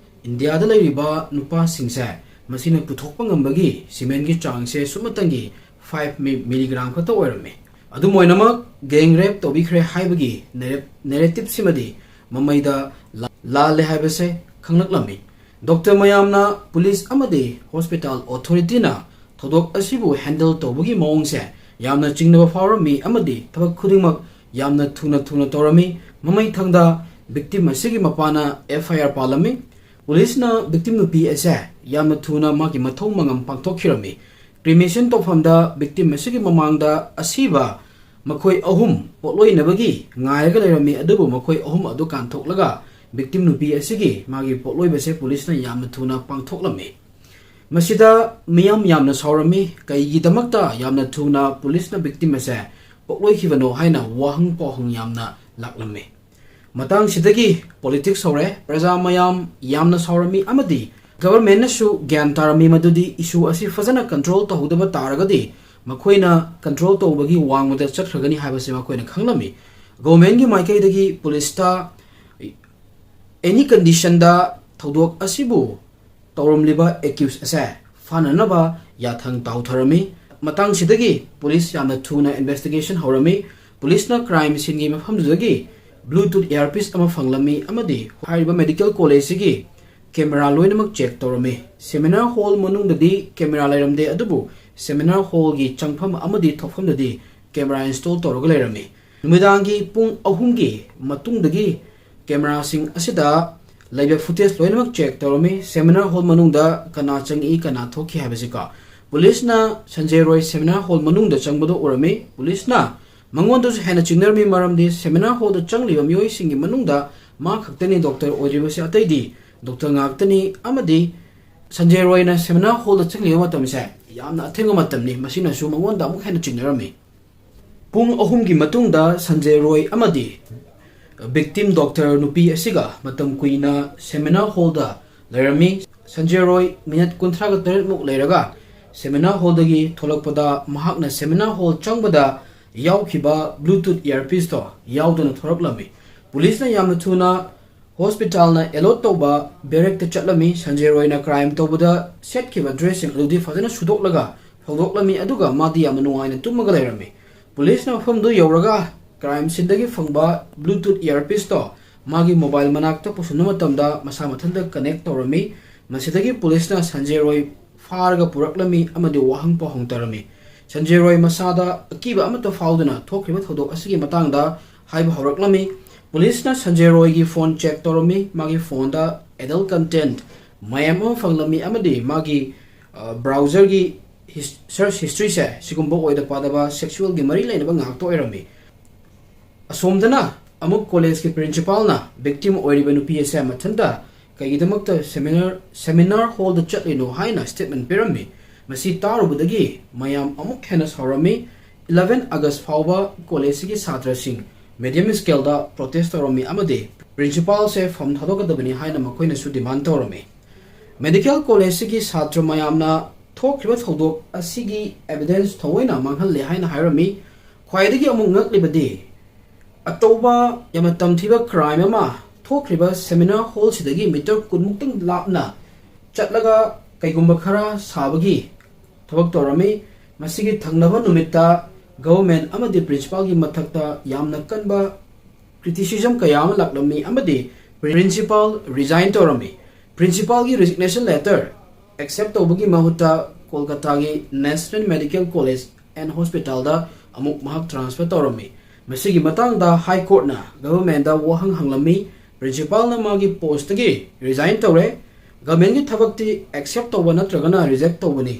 ꯏꯟꯗꯤꯌꯥꯗ ꯂꯩꯔꯤꯕ ꯅꯨꯄꯥꯁꯤꯡꯁꯦ ꯃꯁꯤꯅ ꯄꯨꯊꯣꯛꯄ ꯉꯝꯕꯒꯤ semenꯒꯤ ꯆꯥꯡꯁꯦ ꯁꯨꯞꯅꯇꯪꯒꯤ five mi-, milligram ꯈꯛꯇ ꯑꯣꯏꯔꯝꯃꯤ꯫ ꯑꯗꯨꯝ ꯑꯣꯏꯅꯃꯛ gang rape ꯇꯧꯕꯤꯈ꯭ꯔꯦ ꯍꯥꯏꯕꯒꯤ narra-, narrativeꯁꯤꯃꯗꯤ ꯃꯃꯩꯗ ꯂꯥ-, ꯂꯥꯜꯂꯦ ꯍꯥꯏꯕꯁꯦ ꯈꯪꯂꯛꯂꯝꯃꯤ꯫ Doctor ꯃꯌꯥꯝꯅ, police ꯑꯃꯗꯤ hospital authorityꯅ ꯊꯧꯗꯣꯛ ꯑꯁꯤꯕꯨ handle ꯇꯧꯕꯒꯤ ꯃꯑꯣꯡꯁꯦ ꯌꯥꯝꯅ ꯆꯤꯡꯅꯕ ꯐꯥꯎꯔꯝꯃꯤ ꯑꯃꯗꯤ ꯊꯕꯛ ꯈꯨꯗꯤꯡꯃꯛ ꯌꯥꯝꯅ ꯊꯨꯅ ꯊꯨꯅ ꯇꯧꯔꯝꯃꯤ꯫ ꯃꯃꯩ ꯊꯪꯗ victim ꯑꯁꯤꯒꯤ ꯃꯄꯥꯅ F I R ꯄꯥꯜꯂꯝꯃꯤ꯫ ꯄꯨꯂꯤꯁꯅ victim ꯅꯨꯄꯤ ꯑꯁꯦ ꯌꯥꯝꯅ ꯊꯨꯅ ꯃꯥꯒꯤ ꯃꯊꯧ ꯃꯉꯝ ꯄꯥꯡꯊꯣꯛꯈꯤꯔꯝꯃꯤ꯫ Cremation ꯇꯧꯐꯝꯗ victim ꯑꯁꯤꯒꯤ ꯃꯃꯥꯡꯗ ꯑꯁꯤꯕ ꯃꯈꯣꯏ ꯑꯍꯨꯝ ꯄꯣꯠꯂꯣꯏꯅꯕꯒꯤ ꯉꯥꯏꯔꯒ ꯂꯩꯔꯝꯃꯤ, ꯑꯗꯨꯕꯨ ꯃꯈꯣꯏ ꯑꯍꯨꯝ ꯑꯗꯨ ꯀꯥꯟꯊꯣꯛꯂꯒ victim ꯅꯨꯄꯤ ꯑꯁꯤꯒꯤ ꯃꯥꯒꯤ ꯄꯣꯠꯂꯣꯏꯕꯁꯦ ꯄꯨꯂꯤꯁꯅ ꯌꯥꯝꯅ ꯊꯨꯅ ꯄꯥꯡꯊꯣꯛꯂꯝꯃꯤ꯫ ꯃꯁꯤꯗ ꯃꯤꯌꯥꯝ ꯌꯥꯝꯅ ꯁꯥꯎꯔꯝꯃꯤ꯫ ꯀꯩꯒꯤꯗꯃꯛꯇ ꯌꯥꯝꯅ ꯊꯨꯅ ꯄꯨꯂꯤꯁꯅ victim ꯑꯁꯦ ꯄꯣꯠꯂꯣꯏꯈꯤꯕꯅꯣ ꯍꯥꯏꯅ ꯋꯥꯍꯪ ꯄꯥꯎꯍꯪ ꯌꯥꯝꯅ ꯂꯥꯛꯂꯝꯃꯤ꯫ ꯃꯇꯥꯡꯁꯤꯗꯒꯤ politics ꯍꯧꯔꯦ꯫ ꯄ꯭ꯔꯖꯥ ꯃꯌꯥꯝ ꯌꯥꯝꯅ ꯁꯥꯎꯔꯝꯃꯤ ꯑꯃꯗꯤ government ꯅꯁꯨ ꯒ꯭ꯌꯥꯟ ꯇꯥꯔꯝꯃꯤ ꯃꯗꯨꯗꯤ issue ꯑꯁꯤ ꯐꯖꯅ control ꯇꯧꯍꯧꯗꯕ ꯇꯥꯔꯒꯗꯤ ꯃꯈꯣꯏꯅ control ꯇꯧꯕꯒꯤ ꯋꯥꯡꯃꯗ ꯆꯠꯈ꯭ꯔꯒꯅꯤ ꯍꯥꯏꯕꯁꯤ ꯃꯈꯣꯏꯅ ꯈꯪꯂꯝꯃꯤ꯫ Government ꯀꯤ ꯃꯥꯏꯀꯩꯗꯒꯤ ꯄꯨꯂꯤꯁꯇ any condition ꯗ ꯊꯧꯗꯣꯛ ꯑꯁꯤꯕꯨ ꯇꯧꯔꯝꯂꯤꯕ accused ꯑꯁꯦ ꯐꯥꯅꯅꯕ ꯌꯥꯊꯪ ꯇꯥꯎꯊꯔꯝꯃꯤ꯫ ꯃꯇꯥꯡꯁꯤꯗꯒꯤ ꯄꯨꯂꯤꯁ ꯌꯥꯝꯅ ꯊꯨꯅ investigation ꯍꯧꯔꯝꯃꯤ꯫ ꯄꯨꯂꯤꯁꯅ crime scene ꯒꯤ ꯃꯐꯝꯗꯨꯗꯒꯤ Bluetooth earpiece ꯑꯃ ꯐꯪꯂꯝꯃꯤ ꯑꯃꯗꯤ ꯍꯥꯏꯔꯤꯕ medical college ꯁꯤꯒꯤ camera ꯂꯣꯏꯅꯃꯛ check ꯇꯧꯔꯝꯃꯤ꯫ Seminar hall ꯃꯅꯨꯡꯗꯗꯤ camera ꯂꯩꯔꯝꯗꯦ, ꯑꯗꯨꯕꯨ seminar hall ꯒꯤ ꯆꯪꯐꯝ ꯑꯃꯗꯤ ꯊꯣꯛꯐꯝꯗꯗꯤ camera install ꯇꯧꯔꯒ ꯂꯩꯔꯝꯃꯤ꯫ ꯅꯨꯃꯤꯗꯥꯡꯒꯤ ꯄꯨꯡ ꯑꯍꯨꯝꯒꯤ ꯃꯇꯨꯡꯗꯒꯤ camera ꯁꯤꯡ ꯑꯁꯤꯗ ꯂꯩꯕ footage ꯂꯣꯏꯅꯃꯛ check ꯇꯧꯔꯝꯃꯤ꯫ Seminar hall ꯃꯅꯨꯡꯗ ꯀꯅꯥ ꯆꯪꯉꯛꯏ, ꯀꯅꯥ ꯊꯣꯛꯈꯤ ꯍꯥꯏꯕꯁꯤꯀꯣ꯫ ꯄꯨꯂꯤꯁꯅ ꯁꯟꯖꯦ ꯔꯣꯏ seminar hall ꯃꯅꯨꯡꯗ ꯆꯪꯕꯗꯨ ꯎꯔꯝꯃꯤ꯫ ꯄꯨꯂꯤꯁꯅ ꯃꯉꯣꯟꯗꯁꯨ ꯍꯦꯟꯅ ꯆꯤꯡꯅꯔꯝꯃꯤ, ꯃꯔꯝꯗꯤ seminar hall ꯗ ꯆꯪꯂꯤꯕ ꯃꯤꯑꯣꯏꯁꯤꯡꯒꯤ ꯃꯅꯨꯡꯗ ꯃꯥ ꯈꯛꯇꯅꯤ doctor ꯑꯣꯏꯔꯤꯕꯁꯤ, ꯑꯇꯩꯗꯤ doctor ꯉꯥꯛꯇꯅꯤ꯫ ꯑꯃꯗꯤ ꯁꯟꯖꯦ ꯔꯣꯏꯅ seminar hall ꯗ ꯆꯪꯂꯤꯕ ꯃꯇꯝꯁꯦ ꯌꯥꯝꯅ ꯑꯊꯦꯡꯕ ꯃꯇꯝꯅꯤ, ꯃꯁꯤꯅꯁꯨ ꯃꯉꯣꯟꯗ ꯑꯃꯨꯛ ꯍꯦꯟꯅ ꯆꯤꯡꯅꯔꯝꯃꯤ꯫ ꯄꯨꯡ ꯑꯍꯨꯝꯒꯤ ꯃꯇꯨꯡꯗ ꯁꯟꯖꯦ ꯔꯣꯏ ꯑꯃꯗꯤ victim doctor ꯅꯨꯄꯤ ꯑꯁꯤꯒ ꯃꯇꯝ ꯀꯨꯏꯅ seminar hall ꯗ ꯂꯩꯔꯝꯃꯤ꯫ ꯁꯟꯖꯦ ꯔꯣꯏ minute ꯀꯨꯟꯊ꯭ꯔꯥꯒ ꯇꯔꯦꯠ ꯃꯨꯛ ꯂꯩꯔꯒ seminar hall ꯗꯒꯤ ꯊꯣꯛꯂꯛꯄꯗ ꯃꯍꯥꯛꯅ seminar hall ꯆꯪꯕꯗ ꯌꯥꯎꯈꯤꯕ Bluetooth earpiece ꯇꯣ ꯌꯥꯎꯗꯅ ꯊꯣꯔꯛꯂꯝꯃꯤ꯫ ꯄꯨꯂꯤꯁꯅ ꯌꯥꯝꯅ ꯊꯨꯅ hospital ꯅ allot ꯇꯧꯕ barrack ꯇ ꯆꯠꯂꯝꯃꯤ꯫ ꯁꯟꯖꯦ ꯔꯣꯏꯅ crime ꯇꯧꯕꯗ ꯁꯦꯠꯈꯤꯕ dress ꯁꯤꯡ ꯑꯗꯨꯗꯤ ꯐꯖꯅ ꯁꯨꯗꯣꯛꯂꯒ ꯐꯧꯗꯣꯛꯂꯝꯃꯤ, ꯑꯗꯨꯒ ꯃꯥꯗꯤ ꯌꯥꯝꯅ ꯅꯨꯡꯉꯥꯏꯅ ꯇꯨꯝꯃꯒ ꯂꯩꯔꯝꯃꯤ꯫ ꯄꯨꯂꯤꯁꯅ ꯃꯐꯝꯗꯨ ꯌꯧꯔꯒ crime scene ꯗꯒꯤ ꯐꯪꯕ Bluetooth earpiece ꯇꯣ ꯃꯥꯒꯤ mobile ꯃꯅꯥꯛꯇ ꯄꯨꯁꯤꯟꯕ ꯃꯇꯝꯗ ꯃꯁꯥ ꯃꯊꯟꯇ connect ꯇꯧꯔꯝꯃꯤ꯫ ꯃꯁꯤꯗꯒꯤ ꯄꯨꯂꯤꯁꯅ ꯁꯟꯖꯦ ꯔꯣꯏ ꯐꯥꯔꯒ ꯄꯨꯔꯛꯂꯝꯃꯤ ꯑꯃꯗꯤ ꯋꯥꯍꯪ ꯄꯥꯎꯍꯪ ꯇꯧꯔꯝꯃꯤ꯫ ꯁꯟꯖꯦ ꯔꯣꯏ ꯃꯁꯥꯗ ꯑꯀꯤꯕ ꯑꯃꯠꯇ ꯐꯥꯎꯗꯅ ꯊꯣꯛꯈꯤꯕ ꯊꯧꯗꯣꯛ ꯑꯁꯤꯒꯤ ꯃꯇꯥꯡꯗ ꯍꯥꯏꯕ ꯍꯧꯔꯛꯂꯝꯃꯤ꯫ ꯄꯨꯂꯤꯁꯅ ꯁꯟꯖꯦ ꯔꯣꯏꯒꯤ ꯐꯣꯟ ꯆꯦꯛ ꯇꯧꯔꯝꯃꯤ꯫ ꯃꯥꯒꯤ ꯐꯣꯟꯗ ꯑꯦꯗꯜ ꯀꯟꯇꯦꯟꯠ ꯃꯌꯥꯝ ꯑꯃ ꯐꯪꯂꯝꯃꯤ ꯑꯃꯗꯤ ꯃꯥꯒꯤ ꯕ꯭ꯔꯥꯎꯖꯔꯒꯤ ꯁꯔꯆ ꯍꯤꯁꯇ꯭ꯔꯤꯁꯦ ꯁꯤꯒꯨꯝꯕ ꯑꯣꯏꯗ ꯄꯥꯗꯕ ꯁꯦꯛꯁꯨꯋꯦꯜꯒꯤ ꯃꯔꯤ ꯂꯩꯅꯕ ꯉꯥꯛꯇ ꯑꯣꯏꯔꯝꯃꯤ꯫ ꯑꯁꯣꯝꯗꯅ ꯑꯃꯨꯛ ꯀꯣꯂꯦꯖꯀꯤ ꯄ꯭ꯔꯤꯟꯁꯤꯄꯥꯜꯅ ꯚꯤꯛꯇꯤꯝ ꯑꯣꯏꯔꯤꯕ ꯅꯨꯄꯤ ꯑꯁꯦ ꯃꯊꯟꯇ ꯀꯩꯒꯤꯗꯃꯛꯇ ꯁꯦꯃꯤꯅꯥꯔ ꯁꯦꯃꯤꯅꯥꯔ ꯍꯣꯜꯗ ꯆꯠꯂꯤꯅꯣ ꯍꯥꯏꯅ ꯁ꯭ꯇꯦꯠꯃꯦꯟ ꯄꯤꯔꯝꯃꯤ꯫ ꯃꯁꯤ ꯇꯥꯔꯨꯕꯗꯒꯤ ꯃꯌꯥꯝ ꯑꯃꯨꯛ ꯍꯦꯟꯅ ꯁꯥꯎꯔꯝꯃꯤ꯫ ꯏꯂꯚꯦꯟ ꯑꯥꯒꯁ ꯐꯥꯎꯕ ꯀꯣꯂꯦꯖꯁꯤꯒꯤ ꯁꯥꯇ꯭ꯔꯁꯤꯡ ꯃꯦꯗꯤꯌꯝ ꯁ꯭ꯀꯦꯜꯗ ꯄ꯭ꯔꯣꯇꯦꯁ ꯇꯧꯔꯝꯃꯤ ꯑꯃꯗꯤ ꯄ꯭ꯔꯤꯟꯁꯤꯄꯥꯜꯁꯦ ꯐꯝ ꯊꯥꯗꯣꯛꯀꯗꯕꯅꯤ ꯍꯥꯏꯅ ꯃꯈꯣꯏꯅꯁꯨ ꯗꯤꯃꯥꯟ ꯇꯧꯔꯝꯃꯤ꯫ ꯃꯦꯗꯤꯀꯦꯜ ꯀꯣꯂꯦꯖꯁꯤꯒꯤ ꯁꯥꯇ꯭ꯔ ꯃꯌꯥꯝꯅ ꯊꯣꯛꯈ꯭ꯔꯤꯕ ꯊꯧꯗꯣꯛ ꯑꯁꯤꯒꯤ ꯑꯦꯚꯤꯗꯦꯟꯁ ꯊꯑꯣꯏꯅ ꯃꯥꯡꯍꯜꯂꯦ ꯍꯥꯏꯅ ꯍꯥꯏꯔꯝꯃꯤ꯫ ꯈ꯭ꯋꯥꯏꯗꯒꯤ ꯑꯃꯨꯛ ꯉꯛꯂꯤꯕꯗꯤ ꯑꯇꯧꯕ ꯌꯥꯝꯅ ꯇꯝꯊꯤꯕ ꯀ꯭ꯔꯥꯏꯝ ꯑꯃ ꯊꯣꯛꯈ꯭ꯔꯤꯕ ꯁꯦꯃꯤꯅꯥꯔ ꯍꯣꯜꯁꯤꯗꯒꯤ ꯃꯤꯇꯔ ꯀꯨꯟꯃꯨꯛꯇꯪ ꯂꯥꯞꯅ ꯆꯠꯂꯒ ꯀꯩꯒꯨꯝꯕ ꯈꯔ ꯁꯥꯕꯒꯤ ꯊꯕꯛ ꯇꯧꯔꯝꯃꯤ꯫ ꯃꯁꯤꯒꯤ ꯊꯪꯅꯕ ꯅꯨꯃꯤꯠꯇ ꯒꯚꯔꯟꯃꯦꯟꯠ ꯑꯃꯗꯤ ꯄ꯭ꯔꯤꯟꯁꯤꯄꯥꯜꯒꯤ ꯃꯊꯛꯇ ꯌꯥꯝꯅ ꯀꯟꯕ ꯀ꯭ꯔꯤꯇꯤꯁꯤꯖꯝ ꯀꯌꯥ ꯑꯃ ꯂꯥꯛꯂꯝꯃꯤ ꯑꯃꯗꯤ ꯄ꯭ꯔꯤꯟꯁꯤꯄꯥꯜ ꯔꯤꯖꯥꯏꯟ ꯇꯧꯔꯝꯃꯤ꯫ ꯄ꯭ꯔꯤꯟꯁꯤꯄꯥꯜꯒꯤ ꯔꯤꯖꯤꯒꯅꯦꯁꯟ ꯂꯦꯇꯔ ꯑꯦꯛꯁꯦꯞ ꯇꯧꯕꯒꯤ ꯃꯍꯨꯠꯇ ꯀꯣꯜꯀꯇꯥꯒꯤ ꯅꯦꯁꯅꯦꯜ ꯃꯦꯗꯤꯀꯦꯜ ꯀꯣꯂꯦꯖ ꯑꯦꯟ ꯍꯣꯁꯄꯤꯇꯥꯜꯗ ꯑꯃꯨꯛ ꯃꯍꯥꯛ ꯇ꯭ꯔꯥꯟꯁꯐꯔ ꯇꯧꯔꯝꯃꯤ꯫ ꯃꯁꯤꯒꯤ ꯃꯇꯥꯡꯗ ꯍꯥꯏ ꯀꯣꯔꯠꯅ ꯒꯚꯔꯟꯃꯦꯟꯠꯗ ꯋꯥꯍꯪ ꯍꯪꯂꯝꯃꯤ꯫ ꯄ꯭ꯔꯤꯟꯁꯤꯄꯥꯜꯅ ꯃꯥꯒꯤ ꯄꯣꯁꯇꯒꯤ ꯔꯤꯖꯥꯏꯟ ꯇꯧꯔꯦ꯫ ꯒꯚꯔꯟꯃꯦꯟꯠꯀꯤ ꯊꯕꯛꯇꯤ ꯑꯦꯛꯁꯦꯞ ꯇꯧꯕ ꯅꯠꯇ꯭ꯔꯒꯅ ꯔꯤꯖꯦꯛ ꯇꯧꯕꯅꯤ꯫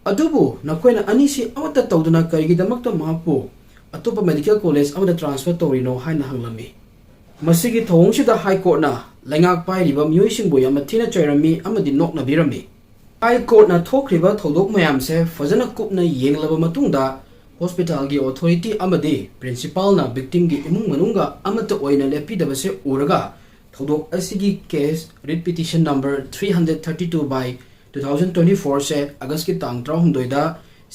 ꯑꯗꯨꯕꯨ ꯅꯈꯣꯏꯅ ꯑꯅꯤꯁꯤ ꯑꯃꯠꯇ ꯇꯧꯗꯅ ꯀꯔꯤꯒꯤꯗꯃꯛꯇ ꯃꯍꯥꯛꯄꯨ ꯑꯇꯣꯞꯄ ꯃꯦꯗꯤꯀꯦꯜ ꯀꯣꯂꯦꯖ ꯑꯃꯗ ꯇ꯭ꯔꯥꯟꯁꯐꯔ ꯇꯧꯔꯤꯅꯣ ꯍꯥꯏꯅ ꯍꯪꯂꯝꯃꯤ꯫ ꯃꯁꯤꯒꯤ ꯊꯧꯑꯣꯡꯁꯤꯗ ꯍꯥꯏ ꯀꯣꯔꯠꯅ ꯂꯩꯉꯥꯛ ꯄꯥꯏꯔꯤꯕ ꯃꯤꯑꯣꯏꯁꯤꯡꯕꯨ ꯌꯥꯝꯅ ꯊꯤꯅ ꯆꯩꯔꯝꯃꯤ ꯑꯃꯗꯤ ꯅꯣꯛꯅꯕꯤꯔꯝꯃꯤ꯫ ꯍꯥꯏ ꯀꯣꯔꯠꯅ ꯊꯣꯛꯈ꯭ꯔꯤꯕ ꯊꯧꯗꯣꯛ ꯃꯌꯥꯝꯁꯦ ꯐꯖꯅ ꯀꯨꯞꯅ ꯌꯦꯡꯂꯕ ꯃꯇꯨꯡꯗ ꯍꯣꯁꯄꯤꯇꯥꯜꯒꯤ ꯑꯣꯊꯣꯔꯤꯇꯤ ꯑꯃꯗꯤ ꯄ꯭ꯔꯤꯟꯁꯤꯄꯥꯜꯅ ꯚꯤꯛꯇꯤꯝꯒꯤ ꯏꯃꯨꯡ ꯃꯅꯨꯡꯒ ꯑꯃꯠꯇ ꯑꯣꯏꯅ ꯂꯦꯞꯄꯤꯗꯕꯁꯦ ꯎꯔꯒ ꯊꯧꯗꯣꯛ ꯑꯁꯤꯒꯤ case writ petition number three hundred thirty two by two thousand twenty four ꯁꯦ ꯑꯥꯒꯁꯀꯤ ꯇꯥꯡ ꯇꯔꯥꯍꯨꯝꯗꯣꯏꯗ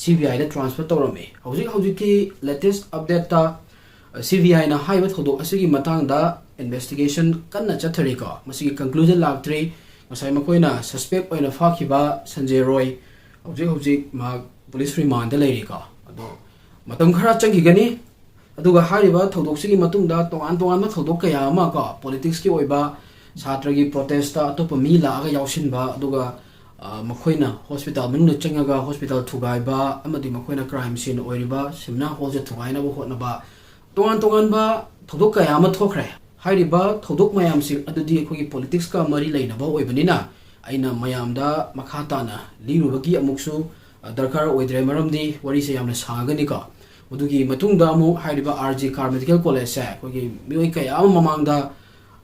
ꯁꯤ ꯕꯤ ꯑꯥꯏꯗ ꯇ꯭ꯔꯥꯟꯁꯐꯔ ꯇꯧꯔꯝꯃꯤ꯫ ꯍꯧꯖꯤꯛ ꯍꯧꯖꯤꯛꯀꯤ ꯂꯦꯇꯦꯁ ꯑꯞꯗꯦꯠꯇ ꯁꯤ ꯕꯤ ꯑꯥꯏꯅ ꯍꯥꯏꯔꯤꯕ ꯊꯧꯗꯣꯛ ꯑꯁꯤꯒꯤ ꯃꯇꯥꯡꯗ ꯏꯟꯚꯦꯁꯇꯤꯒꯦꯁꯟ ꯀꯟꯅ ꯆꯠꯊꯔꯤꯀꯣ꯫ ꯃꯁꯤꯒꯤ ꯀꯟꯀ꯭ꯂꯨꯖꯟ ꯂꯥꯛꯇ꯭ꯔꯤ꯫ ꯉꯁꯥꯏ ꯃꯈꯣꯏꯅ ꯁꯁꯄꯦꯛ ꯑꯣꯏꯅ ꯐꯥꯈꯤꯕ ꯁꯟꯖꯦ ꯔꯣꯏ ꯍꯧꯖꯤꯛ ꯍꯧꯖꯤꯛ ꯃꯍꯥꯛ ꯄꯨꯂꯤꯁ ꯔꯤꯃꯥꯟꯗ ꯂꯩꯔꯤꯀꯣ꯫ ꯑꯗꯣ ꯃꯇꯝ ꯈꯔ ꯆꯪꯈꯤꯒꯅꯤ꯫ ꯑꯗꯨꯒ ꯍꯥꯏꯔꯤꯕ ꯊꯧꯗꯣꯛꯁꯤꯒꯤ ꯃꯇꯨꯡꯗ ꯇꯣꯉꯥꯟ ꯇꯣꯉꯥꯟꯕ ꯊꯧꯗꯣꯛ ꯀꯌꯥ ꯑꯃ ꯀꯣ, ꯄꯣꯂꯤꯇꯤꯛꯁꯀꯤ ꯑꯣꯏꯕ, ꯁꯥꯇ꯭ꯔꯒꯤ ꯄ꯭ꯔꯣꯇꯦꯁꯇ ꯑꯇꯣꯞꯄ ꯃꯤ ꯂꯥꯛꯑꯒ ꯌꯥꯎꯁꯤꯟꯕ, ꯑꯗꯨꯒ ꯑ, ꯃꯈꯣꯏꯅ ꯍꯣꯁꯄꯤꯇꯥꯜ ꯃꯅꯨꯡꯗ ꯆꯪꯉꯒ ꯍꯣꯁꯄꯤꯇꯥꯜ ꯊꯨꯒꯥꯏꯕ ꯑꯃꯗꯤ ꯃꯈꯣꯏꯅ ꯀ꯭ꯔꯥꯏꯝ ꯁꯤꯟ ꯑꯣꯏꯔꯤꯕ ꯁꯦꯃꯤꯅꯥꯔ ꯍꯣꯜꯁꯦ ꯊꯨꯒꯥꯏꯅꯕ ꯍꯣꯠꯅꯕ, ꯇꯣꯉꯥꯟ ꯇꯣꯉꯥꯟꯕ ꯊꯧꯗꯣꯛ ꯀꯌꯥ ꯑꯃ ꯊꯣꯛꯈ꯭ꯔꯦ꯫ ꯍꯥꯏꯔꯤꯕ ꯊꯧꯗꯣꯛ ꯃꯌꯥꯝꯁꯤꯡ ꯑꯗꯨꯗꯤ ꯑꯩꯈꯣꯏꯒꯤ ꯄꯣꯂꯤꯇꯤꯛꯁꯀ ꯃꯔꯤ ꯂꯩꯅꯕ ꯑꯣꯏꯕꯅꯤꯅ, ꯑꯩꯅ ꯃꯌꯥꯝꯗ ꯃꯈꯥ ꯇꯥꯅ ꯂꯤꯔꯨꯕꯒꯤ ꯑꯃꯨꯛꯁꯨ, ꯑ, ꯗꯔꯀꯥꯔ ꯑꯣꯏꯗ꯭ꯔꯦ, ꯃꯔꯝꯗꯤ ꯋꯥꯔꯤꯁꯦ ꯌꯥꯝꯅ ꯁꯥꯡꯒꯅꯤꯀꯣ꯫ ꯃꯗꯨꯒꯤ ꯃꯇꯨꯡꯗ ꯑꯃꯨꯛ ꯍꯥꯏꯔꯤꯕ ꯑꯥꯔ ꯖꯤ ꯀꯥꯔ ꯃꯦꯗꯤꯀꯦꯜ ꯀꯣꯂꯦꯖꯁꯦ ꯑꯩꯈꯣꯏꯒꯤ ꯃꯤꯑꯣꯏ ꯀꯌꯥ ꯑꯃ ꯃꯃꯥꯡꯗ,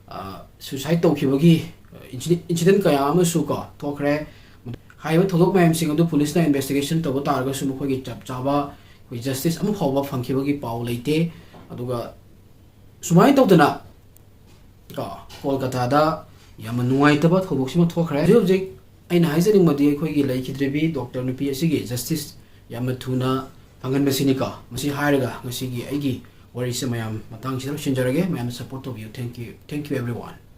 ꯑ, ꯁꯨꯏꯁꯥꯏꯠ ꯇꯧꯈꯤꯕꯒꯤ, ꯑ, ꯏꯟꯁꯤꯗꯦꯟ, ꯏꯟꯁꯤꯗꯦꯟ ꯀꯌꯥ ꯑꯃꯁꯨ ꯀꯣ ꯊꯣꯛꯈ꯭ꯔꯦ꯫ ꯍꯥꯏꯔꯤꯕ ꯊꯧꯗꯣꯛ ꯃꯌꯥꯝꯁꯤꯡ ꯑꯗꯨ ꯄꯨꯂꯤꯁꯅ ꯏꯟꯚꯦꯁꯇꯤꯒꯦꯁꯟ ꯇꯧꯕ ꯇꯥꯔꯒꯁꯨ ꯃꯈꯣꯏꯒꯤ ꯆꯞ ꯆꯥꯕ ꯑꯩꯈꯣꯏ ꯖꯁꯇꯤꯁ ꯑꯃꯐꯥꯎꯕ ꯐꯪꯈꯤꯕꯒꯤ ꯄꯥꯎ ꯂꯩꯇꯦ꯫ ꯑꯗꯨꯒ ꯁꯨꯃꯥꯏꯅ ꯇꯧꯗꯅ ꯀꯣ, ꯀꯣꯜꯀꯇꯥꯗ ꯌꯥꯝꯅ ꯅꯨꯡꯉꯥꯏꯇꯕ ꯊꯧꯗꯣꯛꯁꯤꯃ ꯊꯣꯛꯈ꯭ꯔꯦ꯫ ꯍꯧꯖꯤꯛ ꯍꯧꯖꯤꯛ ꯑꯩꯅ ꯍꯥꯏꯖꯅꯤꯡꯕꯗꯤ ꯑꯩꯈꯣꯏꯒꯤ ꯂꯩꯈꯤꯗ꯭ꯔꯤꯕꯤ ꯗꯣꯛꯇꯔ ꯅꯨꯄꯤ ꯑꯁꯤꯒꯤ ꯖꯁꯇꯤꯁ ꯌꯥꯝꯅ ꯊꯨꯅ ꯐꯪꯍꯟꯕꯁꯤꯅꯤꯀꯣ꯫ ꯃꯁꯤ ꯍꯥꯏꯔꯒ ꯉꯁꯤꯒꯤ ꯑꯩꯒꯤ ꯋꯥꯔꯤꯁꯦ ꯃꯌꯥꯝ ꯃꯇꯥꯡꯁꯤꯗ ꯂꯣꯏꯁꯤꯟꯖꯔꯒꯦ꯫ ꯃꯌꯥꯝꯅ ꯁꯞꯄꯣꯔꯠ ꯇꯧꯕꯤꯌꯨ꯫ Thank you, thank you everyone꯫